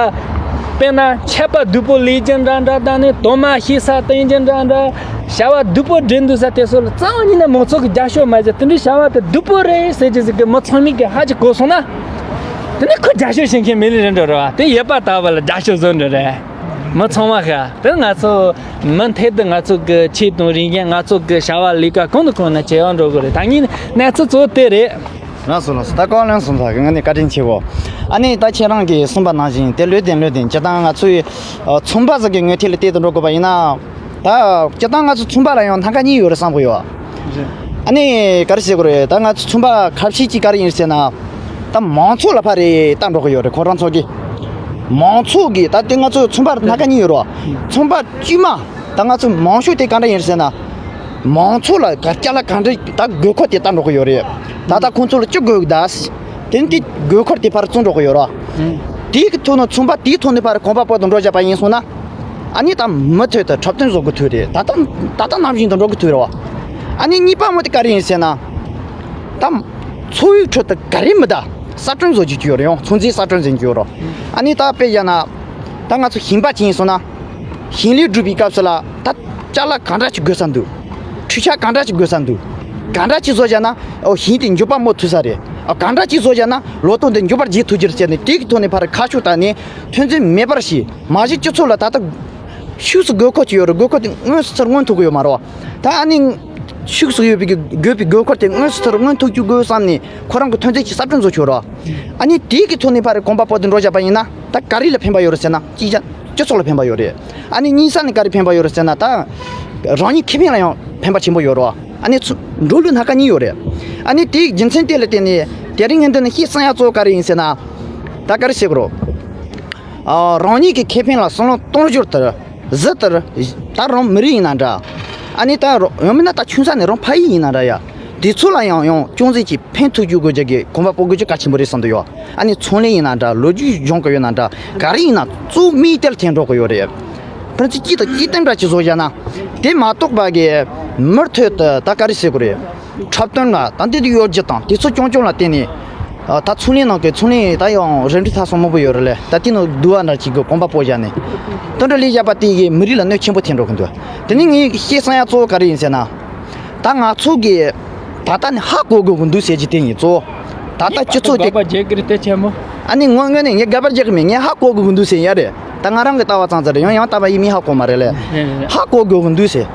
དཔེར་ན་ཆད་པ་སྡུག་པོ་ལས་རྒྱུ་འདྲ་འདྲ་དང་ནི་དོ་མ་ཤེས་ས་བསྟན་རྒྱུ་འདྲ་འདྲ། བྱ་བ་སྡུག་པོ་སྒྲུབ་འདུག་ས་དེ་ཚོ་ལ་རྩ་བ་ཉིད་ནས་མང་ཚོགས་ཀྱིས་རྒྱབ་སྐྱོར་མ་བྱས། དེ་འདྲའི་བྱ་བ་དེ་སྡུག་པོ་རེད་ཟེར་གྱི་ཟིག་གི་མི་ཚང་མས་ཀྱི་ཧ་ཅིག་གོ་སོང་ན། དེ་ནས་ཁོ་རྒྱབ་སྐྱོར་བྱེད་མཁན་མི་ལི་རེད་འགྲོ་རེད་བ། དེ་ཡོད་པ་ལྟ་བུ་ལ་རྒྱབ་སྐྱོར་བཟོ་འདྲ་རེད། མི་ཚང་མ་ཤ་དེ་ང་ཚོ་མུ་མཐུད་དུ་ང་ཚོ་གི་ཆོས་དང་རིག་གཞུང་། ང་ཚོ་གི་བྱ་བ་ལས་ཀ་གང་དང་གང་ན་བྱེད་ཡག་འགྲོ་དགོས་རེད། ད་ངའི་གནས་ཚུལ་གཙོ་བོ་དེ་རེད། ལགས་སོ་ལགས་སོ། ད་བཀའ་བློན་གསུམ་ལགས་ཀྱིས་ངས་ནི་བཀའ་དྲིན་ཆེ་བོ། ཨ་ནི་ད་ཁྱེད་རང་གིས་གསུངས་པ་ནང་བཞིན་དེ་ལོས་དེ་ལོས་དེ་སྤྱིར་བཏང་ང་ཚོའི་ཚོང་པ་ཟིག་གི་ངོས་ཐད་ལ་བལྟས་དུ་འགྲོ་དགོས་པ་ཡིན་ན། ད་སྤྱིར་བཏང་ང་ཚོ་ཚོང་པ་ལ་ཡང་སྣ་ཁ་གཉིས་ཡོད་རེད་བསམ་གི་ཡོད། ཨ་ནི་ག་རེ་བྱེད་དགོས་རེད། ད་ང་ཚོ་ཚོང་པ་ཁ་ཤས་ཀྱིས་ག་རེ་ཡིན་ཟེར་ན། ད་མང་ཚོགས་ལ་ཕར་རེ་ལྟ་འགྲོ་གི་ཡོད་རེད། ཁོ་རང་ཚོ་གི་མང་ཚོགས་ཀྱི་ད་དེ་ང་ཚོ་ཚོང་པ་སྣ་ཁ་གཉིས་ཡོད་རེད། ཚོང་པ་དཀྱུས་མ་ད་ང་ཚོ་མང་ཤོས་དེ་ག་འདྲ་ཡིན་ཟེར་ན། མང་ཚོགས་ལ་ག་ཅ་ལག་ག་འདྲ་ད་དགོས་མཁོ་དེ་ལྟ་འགྲོ་གི་ཡོད་རེད། ད་ལྟ་ཁོང་ཚོ་ལ་ཅི་དགོས་གི་ད། དེ་ནི་དེ་དགོས་མཁོ་དེ་ཕར་བཙོང་འགྲོ་གི་ཡོད་རེད། དེའི་ཐོག་ནས་ཚོང་པ་དེའི་ཐོག་ནས་ཕར་གོམ་པ་སྤོ་དུ་འགྲོ་བཞག་པ་ཡིན་སོང་ན། ཨ་ནི་ད་མུ་མཐུད་དུ་འཁྲབ་སྟོན་བཟོ་དགོས་ཐུག་རེད། ད་ལྟ་ད་ལྟ་ནང་བཞིན་དུ་འགྲོ་དགོས་ཐུག་རེད་བ། ཨ་ནི་གཉིས་པ་མོ་དེ་ག་རེ་ཡིན་ཟེར་ན། ད་འཚོ་བའི་ཁྲོད་དུ་ག་རེ་མི་ད་གསར་སྐྲུན་བཟོ་རྒྱུ་ཅིག་ཡོད་རེད། ཡང་ཚོང་རྫས་གསར་སྐྲུན་ཟེར་རྒྱུ་ཡོད་རེད། ཨ་ནི་ད་དཔེ་བཞག་ན། ད་ང་ཚོ་ཞིང་པ་ཅིག་ཡིན་སོང་ན། ཞིང་ལས་སྒྲུབ་པའི་སྐབས་སུ་ལ་ད་ཅ་ལག་གང་འདྲ་ཅིག་དགོས་ས་འདུག་འཕྲུལ་ཆས་གང་འདྲ་ཅིག་དགོས་ས་འདུག་ག་འདྲ་ཅིག་བཟོ་བྱས་ན་ཨོ་ཞིང་དེ་མགྱོགས་པ་རྨོ་ཐུབ་ས་རེད། ཨོ་ག་འདྲ་ཅིག་བཟོ་བྱས་ན་ལོ་ཏོག་འདི་མགྱོགས་པར་རྒྱས་ཐུབ་ཀྱི་རེད་ཟེར་ནས་དེ་གི་ཐོག་ནས་ཕར་ཁ་ཕྱོགས་བལྟས་ནས་ཐོན་རྫས་མེད་པར་བྱས། མ་གཞི་སྤྱི་ཚོགས་ལ་ད་ལྟ་ཤུགས་སུ་དགོས་མཁོ་ཅིག་ཡོད་རེད། དགོས་མཁོ་དེ་དངོས་སུ་ཚུར་མངོན་ཐུབ་ཀྱི་ཡོད་མ་རེད་བ། ད་ཨ་ནི་ཤུགས་སུ་ཡོད་པའི་གི་དགོས་པའི་དགོས་མཁོ་དེ་དངོས་སུ་ཚུར་མངོན་ཐུབ་ཀྱི་དགོས་བསམ་ནས་ཁོ་རང་གི་ཐོན་རྫས་ཀྱི་གསར་སྐྲུན་བཟོ་ཆོག་རེད་བ། ཨ་ནི་དེ་གི་ཐོག་ནས་ཕར་གོམ་པ་སྤོ་སྟེ་འགྲོ་བཞག་པ་ཡིན་ན་ད་ག་རེ་ལ་ཕན་པ་ཡོད་རེད་ཟེར་ན་གཅིག་བྱས་སྤྱི་ཚོགས་ལ་ཕན་པ་ཡོད་རེད། ཨ་ནི་གཉིས་ས་ནས་ག་རེ་ཕན་པ་ཡོད་རེད་ཟེར་ན་ད་རང་ཉིད་ཁེ་ཕན་ལ་ཡང་ཕན་པ་ཆེན་པོ་ཡོད་རེད་བ། ཨ་ནི་ཚུ་འགྲོ་ལུགས་སྣ་ཁ་གཉིས་ཡོད་རེད། ཨ་ནི་དེའི་རྒྱུ་མཚན་དེ་ལ་བརྟེན་ནས་དེ་རིང་ངས་འདི་ནས་བཤད་བསམ་ཡ་གཙོ་བོ་ག་རེ་ཡིན་ཟེར་ན། ད་ག་རེ་ཟེར་དགོས་རེད། ཨ་རང་ཉིད་ཀྱི་ཁེ་ཕན་ལ་བསམ་བློ་གཏོང་རྒྱུར་དེར་གཟི་ལྟར་ད་རང་མི་རིགས་ཡིན་ན་འདྲ། ཨ་ནི་ད་རང་ཡང་མིན་ན་ད་ཆུང་ས་ནས་རང་ཕ་ཡུལ་ཡིན་ན་འདྲ་ཡ། དེ་ཚོ་ལ་ཡང་ཡང་ཅུང་ཟད་ཀྱིས་ཕན་ཐོགས་རྒྱུ་དགོས་རྒྱུ་གི་གོམ་པ་སྤོ་དགོས་རྒྱུ་གལ་ཆེན་པོ་རེད་བསམ་གྱི་ཡོད། ཨ་ནི་ཚོང་ལས་ཡིན་ན་འདྲ། ལོ་རྒྱུས་སྦྱོང་གི་ཡོད་ན་འདྲ། ག་རེ་ཡིན་ན་གཙོ་བོ་མིའི་དེར་ཐེན་འགྲོ་གི་ཡོད་རེད། ཕན་ཚུན་གཅིག་དང་གཅིག་རྟེན་འབྲེལ་གྱི་བཟོ་བྱས་ན། དེ་མ་གཏོགས་པ་གི་མུ་མཐུད་དུ་ད་ག་རེ་ཟེར་དགོས་རེད། འཁྲབ་སྟོན་ལ་ད་འདི་དུ་ཡོད་རྒྱུ་དང་དེ་ཚོ་རྐྱང་རྐྱང་ལ་བརྟེན་ནས། ཨ་ད་ཚོང་ལས་ནང་གི་ཚོང་ལས་ད་ཡང་རིམ་གྲོ་ཐ་སོང་མང་པོ་ཡོད་རེད་ལེ། ད་དེ་ནང་བསྡུ་བ་འདྲ་གཅིག་གི་གོམ་པ་སྤོ་བྱས་ནས། དེ་འདྲ་ལས་བྱས་པ་དེ་གིས་མི་རིགས་ལ་གནོད་ཆེན་པོ་ཐེབས་འགྲོ་གི་འདུག་དེ་ནི་ངས་བཤད་བསམ་ཡ་གཙོ་བོ་ག་རེ་ཡིན་ཟེར་ན། ད་ང་ཚོ་གི་ད་ལྟ་ནས་ཧ་གོ་དགོས་ཀྱི་འདུག་ཟེར་གྱི་དེ་ཡིན་གཙོ། ད་ལྟ་སྤྱི་ཚོགས་དེ་སྦག་སྦག་རྒྱག་གི་རེད་དེ་ཆེན་མོ། ཨ་ནི་ངོ་དངོས་ནས་ངས་དགག་པར་རྒྱག་གི་མེད། ངས་ཧ་གོ་དགོས་ཀྱི་འདུག་ཟེར་ཡ་རེད། ད་ང་རང་གི་ལྟ་བ་ཙང་ཙང་རེད། ཡང་ཡང་ལྟ་བ་ཡིན་མིན་ཧ་གོ་མ་རེད་ལེ། རེད་རེད། ཧ་གོ་དགོས་ཀྱི་འདུག་ཟེར།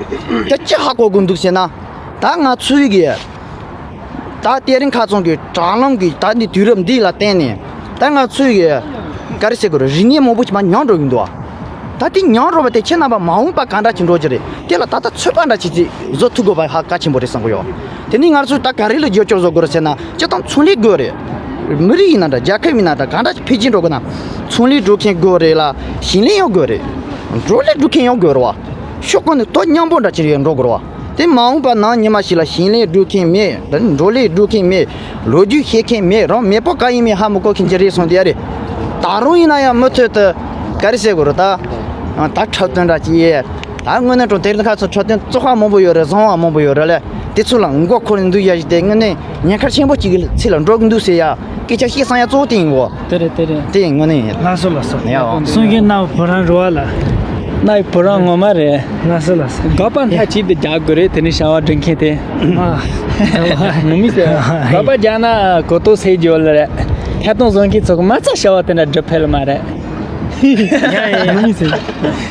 ད་ཅི་ཧ་གོ་དགོས་འདུག་ཟེར་ན། ད་ང་ཚོའི་གི་ད་དེ་རིང་ཁ་ཚོན་གྱི་དྲ་ལམ་གྱི་ད་འདི་དུས་རབས་འདི་ལ་བརྟེན་ནས་ད་ང་ཚོའི་གི་ག་རེ་ཟེར་དགོས་རེད། རིག་གནས་མང་པོ་ཞིག་མར་ཉམས་འགྲོ་གི་འདུག་ད་དེ་ཉམས་འགྲོ་བ་དེ་ཁྱེད་རྣམ་པ་མ་འོངས་པ་ག་འདྲ་ཅིག་འགྲོ་རྒྱུ་རེད། དེ་ལ་ད་ལྟ་ཚོད་དཔག་འདྲ་ཅིག་ཅིག་བཟོ་ཐུབ་དགོས་པ་ཧ་གལ་ཆེན་པོ་རེད་བསམ་གི་ཡོད། དེ་ནས་ང་ཚོས་ད་ག་རེ་ལ་རྒྱབ་སྐྱོར་བཟོ་དགོས་རེད་ཟེར་ན་སྤྱིར་བཏང་ཚོང་ལས་དགོས་རེད། མི་རིགས་ཡིན་ན་འདྲ། རྒྱལ་ཁབ་ཡིན་ན་འདྲ། ག་འདྲ་ཅིག་འཕེལ་རྒྱས་འགྲོ་དགོས་ན་ཚོང་ལས་སྒྲུབ་མཁན་དགོས་རེད་ལ། ཞིང་ལས་ཡང་དགོས་རེད། བགྲོ་གླེང་སྒྲུབ་མཁན་ཡང་དགོས་རེད་བ། ཕྱོགས་གང་ནས་དོ་མཉམ་པོ་འདྲ་ཅིག་ཡང་འགྲོ་དགོས་རེད་བ། དེ་མ་འོངས་པ་ནང་ཉི་མ་ཞིག་ལ་ཞིང་ལས་སྒྲུབ་མཁན་མེད། བགྲོ་གླེང་སྒྲུབ་མཁན་མེད། ལོ་རྒྱུས་ཤེས་མཁན་མེད། རང་མེས་པོ་ག་ཡིན་མིན་ཧ་མི་གོ་མཁན་ཅིག་རེད་སོང་དེ་ཡ་རེད། ད་རུང་ཡིན་ན་ཡང་མུ་མཐུད་དུ་ག་རེ་ཟེར་དགོས་རེད་ད། ད་འཁྲབ་སྟོན་འདྲ་ཅིག་ཡས། ད་དངོས་གནས་དྲང་དེ་རིང་ཁ་ཚོ་འཁྲབ་སྟོན་བཙོག་པ་མང་པོ་ཡོད་རེད། བཟང་བ་མང་པོ་ཡོད་རེད་ལ། དེ་ཚོ་ལ་མགོ་འཁོར་ནས་འདུག་ཡ་ཞིག་དེ་དངོས་གནས་ཉེན་ཁ་ཆེན་པོ་ཅིག་གི་ཚད་ལ་འགྲོ་གི་འདུག་ཟེར་ཡ། སྐད་ཆ་བཤད་བསམ་ཡ་གཙོ་བོ་དེ་ཡིན་གོ། དེ་རེད་དེ་རེད། དེ་ཡིན་དངོས་གནས་ཡིན། ལགས་སོ་ལགས་སོ། ཡ་འོང་། གསུང་གི་རྣ་བ་བུ་རང་རུ་བ་ལ། རྣ་བའི་བུ་རང་ངོ་མ་རེད། ལགས་སོ་ལགས་སོ། དགག་པ་མཐའ་གཅིག་ཏུ་རྒྱག་དགོས་རེད། དེ་ནི་བྱ་བ་སྒྲུབ་མཁན་དེ། ཨ། ངོ་མི་ཟེར། དགག་པ་རྒྱག་ན་གོ་རྟོགས་སད་རྒྱུ་ལ་རེད། ཐད་གཏོང་བཟོ་མཁན་ཚོ་གི་མ་རྩ་བྱ་བ་དེ་འདྲ་སྒྲུབ་ཕོད་ལ་མ་རེད། ཡ་ཡ་ཡ། ངོ་མི་ཟེར།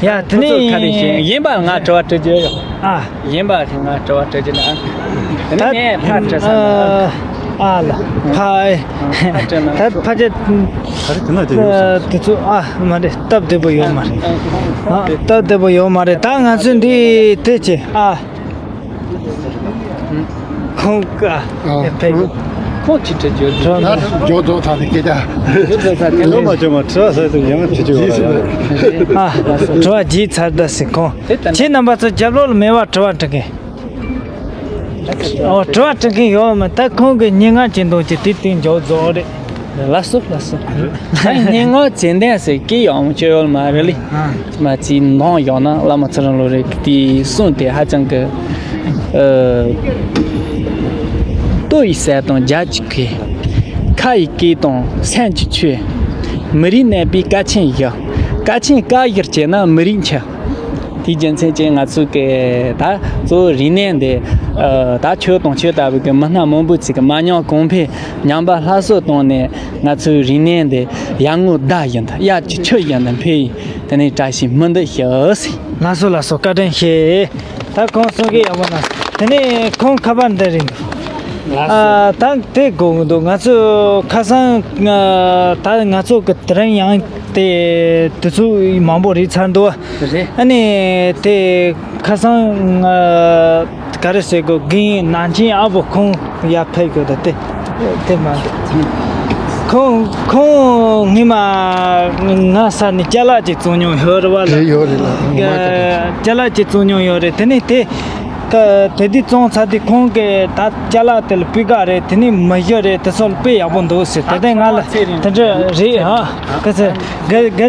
ཡ་དེ་ཁོ་ཚོ་ནི་ག་རེ་བྱེད་ཡིན་པ་ང་དྲི་བ་དྲི་རྒྱུ་ཡོད། ཨ། ཡིན་པ་ང་དྲི་བ་དྲི་རྒྱུ་ན། དེ་ནི་ངས་ཕར་དྲི་ས་ན། ཨ་ལ་ཕ་ཨེ། ཕར་དྲི་ན། ད་ཕ་ཆེ། ག་རེ་དེ་ན་དེ་ཡོད་ས། དེ་ཚོ་ཨ་མ་རེད། སྟབས་བདེ་པོ་ཡོད་མ་རེད། ཨ་སྟབས་བདེ་པོ་ཡོད་མ་རེད། ད་ང་ཚོ་འདི་དེ་ཆེ་ཨ། ཁོང་ཀ་ཨ་ཕེ་ཁོང་ཅི་དྲི་རྒྱུ་དྲི་ད་ཇོ་ཇོ་ཐ་དེ་སྐད་ཆ་ཇོ་ཇོ་ཐ་དེ་ལོ་མ་ཇོ་མ་དྲི་བ་ཟེར་དུ་ཡང་དྲི་རྒྱུ་ཡོད་རེད། ཨ་དྲི་བ་ཇི་ཚར་ད་ཟེར། ཁོང་ཁྱེད་རྣམ་པ་ཚོ་རྒྱབ་ལོགས་ལ་མེད་པ་དྲི་བ་དྲི་མཁན། ཨོ་དྲི་བ་དྲི་མཁན་ཡོད་མ། ད་ཁོང་གི་སྙན་ངག་ཅན་དང་ཅི་དེ་དེ་འཇོག་རྫོགས་རེད། ལགས་སོ་ལགས་སོ། ད་སྙན་ངག་ཙན་དན་ཟེར་སྐད་ཡག་མོ་ཅོ་ཡོད་མ་རེད་ལེ། ཨ། མ་ཚིག་ནང་ཡོང་ན་བླ་མ་ཚེ་རིང་ལོ་རེ་གི་དེའི་གསུང་དེ་ཧ་ཅང་གི་ཨ། ལྟོ་ཡི་ཟས་དང་རྒྱ་གཅིག་གི། ཁ་ཡི་སྐད་དང་སེམས་ཀྱི་ཆོས། མི་རིགས་གནས་པའི་ཀ་ཆེན་བཞི། ཀ་ཆེན་ཀ་བཞི་བྱས་ན་མི་རིགས་འཆི། དེའི་རྒྱུ་མཚན་གྱིས་ང་ཚོས་ཀྱི་ད་གཙོ་བོ་རིག་གནས་འདི་ཨ། ད་ཁྱོད་དང་ཁྱོད་ལྟ་བུ་གི་མི་སྣ་མང་པོ་ཅིག་གི་མ་ཉམས་གོང་འཕེལ་ཉམས་པ་སླར་གསོ་བཏང་ནས་ང་ཚོའི་རིག་གནས་འདི་ཡར་ངོའི་ཟླ་བཞིན་དུ་དབྱར་གྱི་ཆུ་བཞིན་དུ་འཕེལ་ཡི། དེ་ནས་བཀྲ་ཤིས་སྨོན་འདུན་ཞུ་ཟེར། ལགས་སོ་ལགས་སོ། བཀའ་དྲིན་ཆེ། ད་ཁོང་གསུང་གི་ཡག་པོ་གནང་། དེ་ནས་ཁོང་ཁ་པར་འདི་རེད་འདུག་ལགས་སོ། ཨ། ད་དེ་དགོས་ཀྱི་འདུག་ང་ཚོ་ཁ་སང་ཨ། ད་ང་ཚོ་གི་དེ་རིང་ཡང་དེ་དུས་ཚོད་མང་པོ་རིག་ཚར་འདུག་རེད། ཨ་ནི་དེ་ཁ་སང་ཨ། ག་རེ་ཟེར་དགོས། རྒན་ནང་ཆེན་ཨ་བོ་ཁོང་ཡར་ཕེབས་དགོས་ད་དེ་དེ་མ་ཁོང་ཁོང་ངི་མ་ང་ས་ནས་ཅ་ལག་ཅིག་བཙོང་མྱོང་ཡོད་རེད་བ་ལ། དེ་ཡོད་རེད་ལ། ངོ་མ་དེ་རེད། ཅ་ལག་ཅིག་བཙོང་མྱོང་ཡོད་རེད། དེ་ནས་དེ་ད་དེ་དུས་བཙོང་ཚར་དུས་ཁོང་གིས་ད་ཅ་ལག་དེ་ལ་སྤུས་ཀ་རེད། དེ་ནས་མི་གཞི་རེད། དེ་ཚོ་ལ་དཔེ་ཡག་པོ་འདུག་ཟེར། དེ་དེ་ང་ལ་དེ་འདྲ་རེད་ཧ་ག་ཚོད་ག་ག་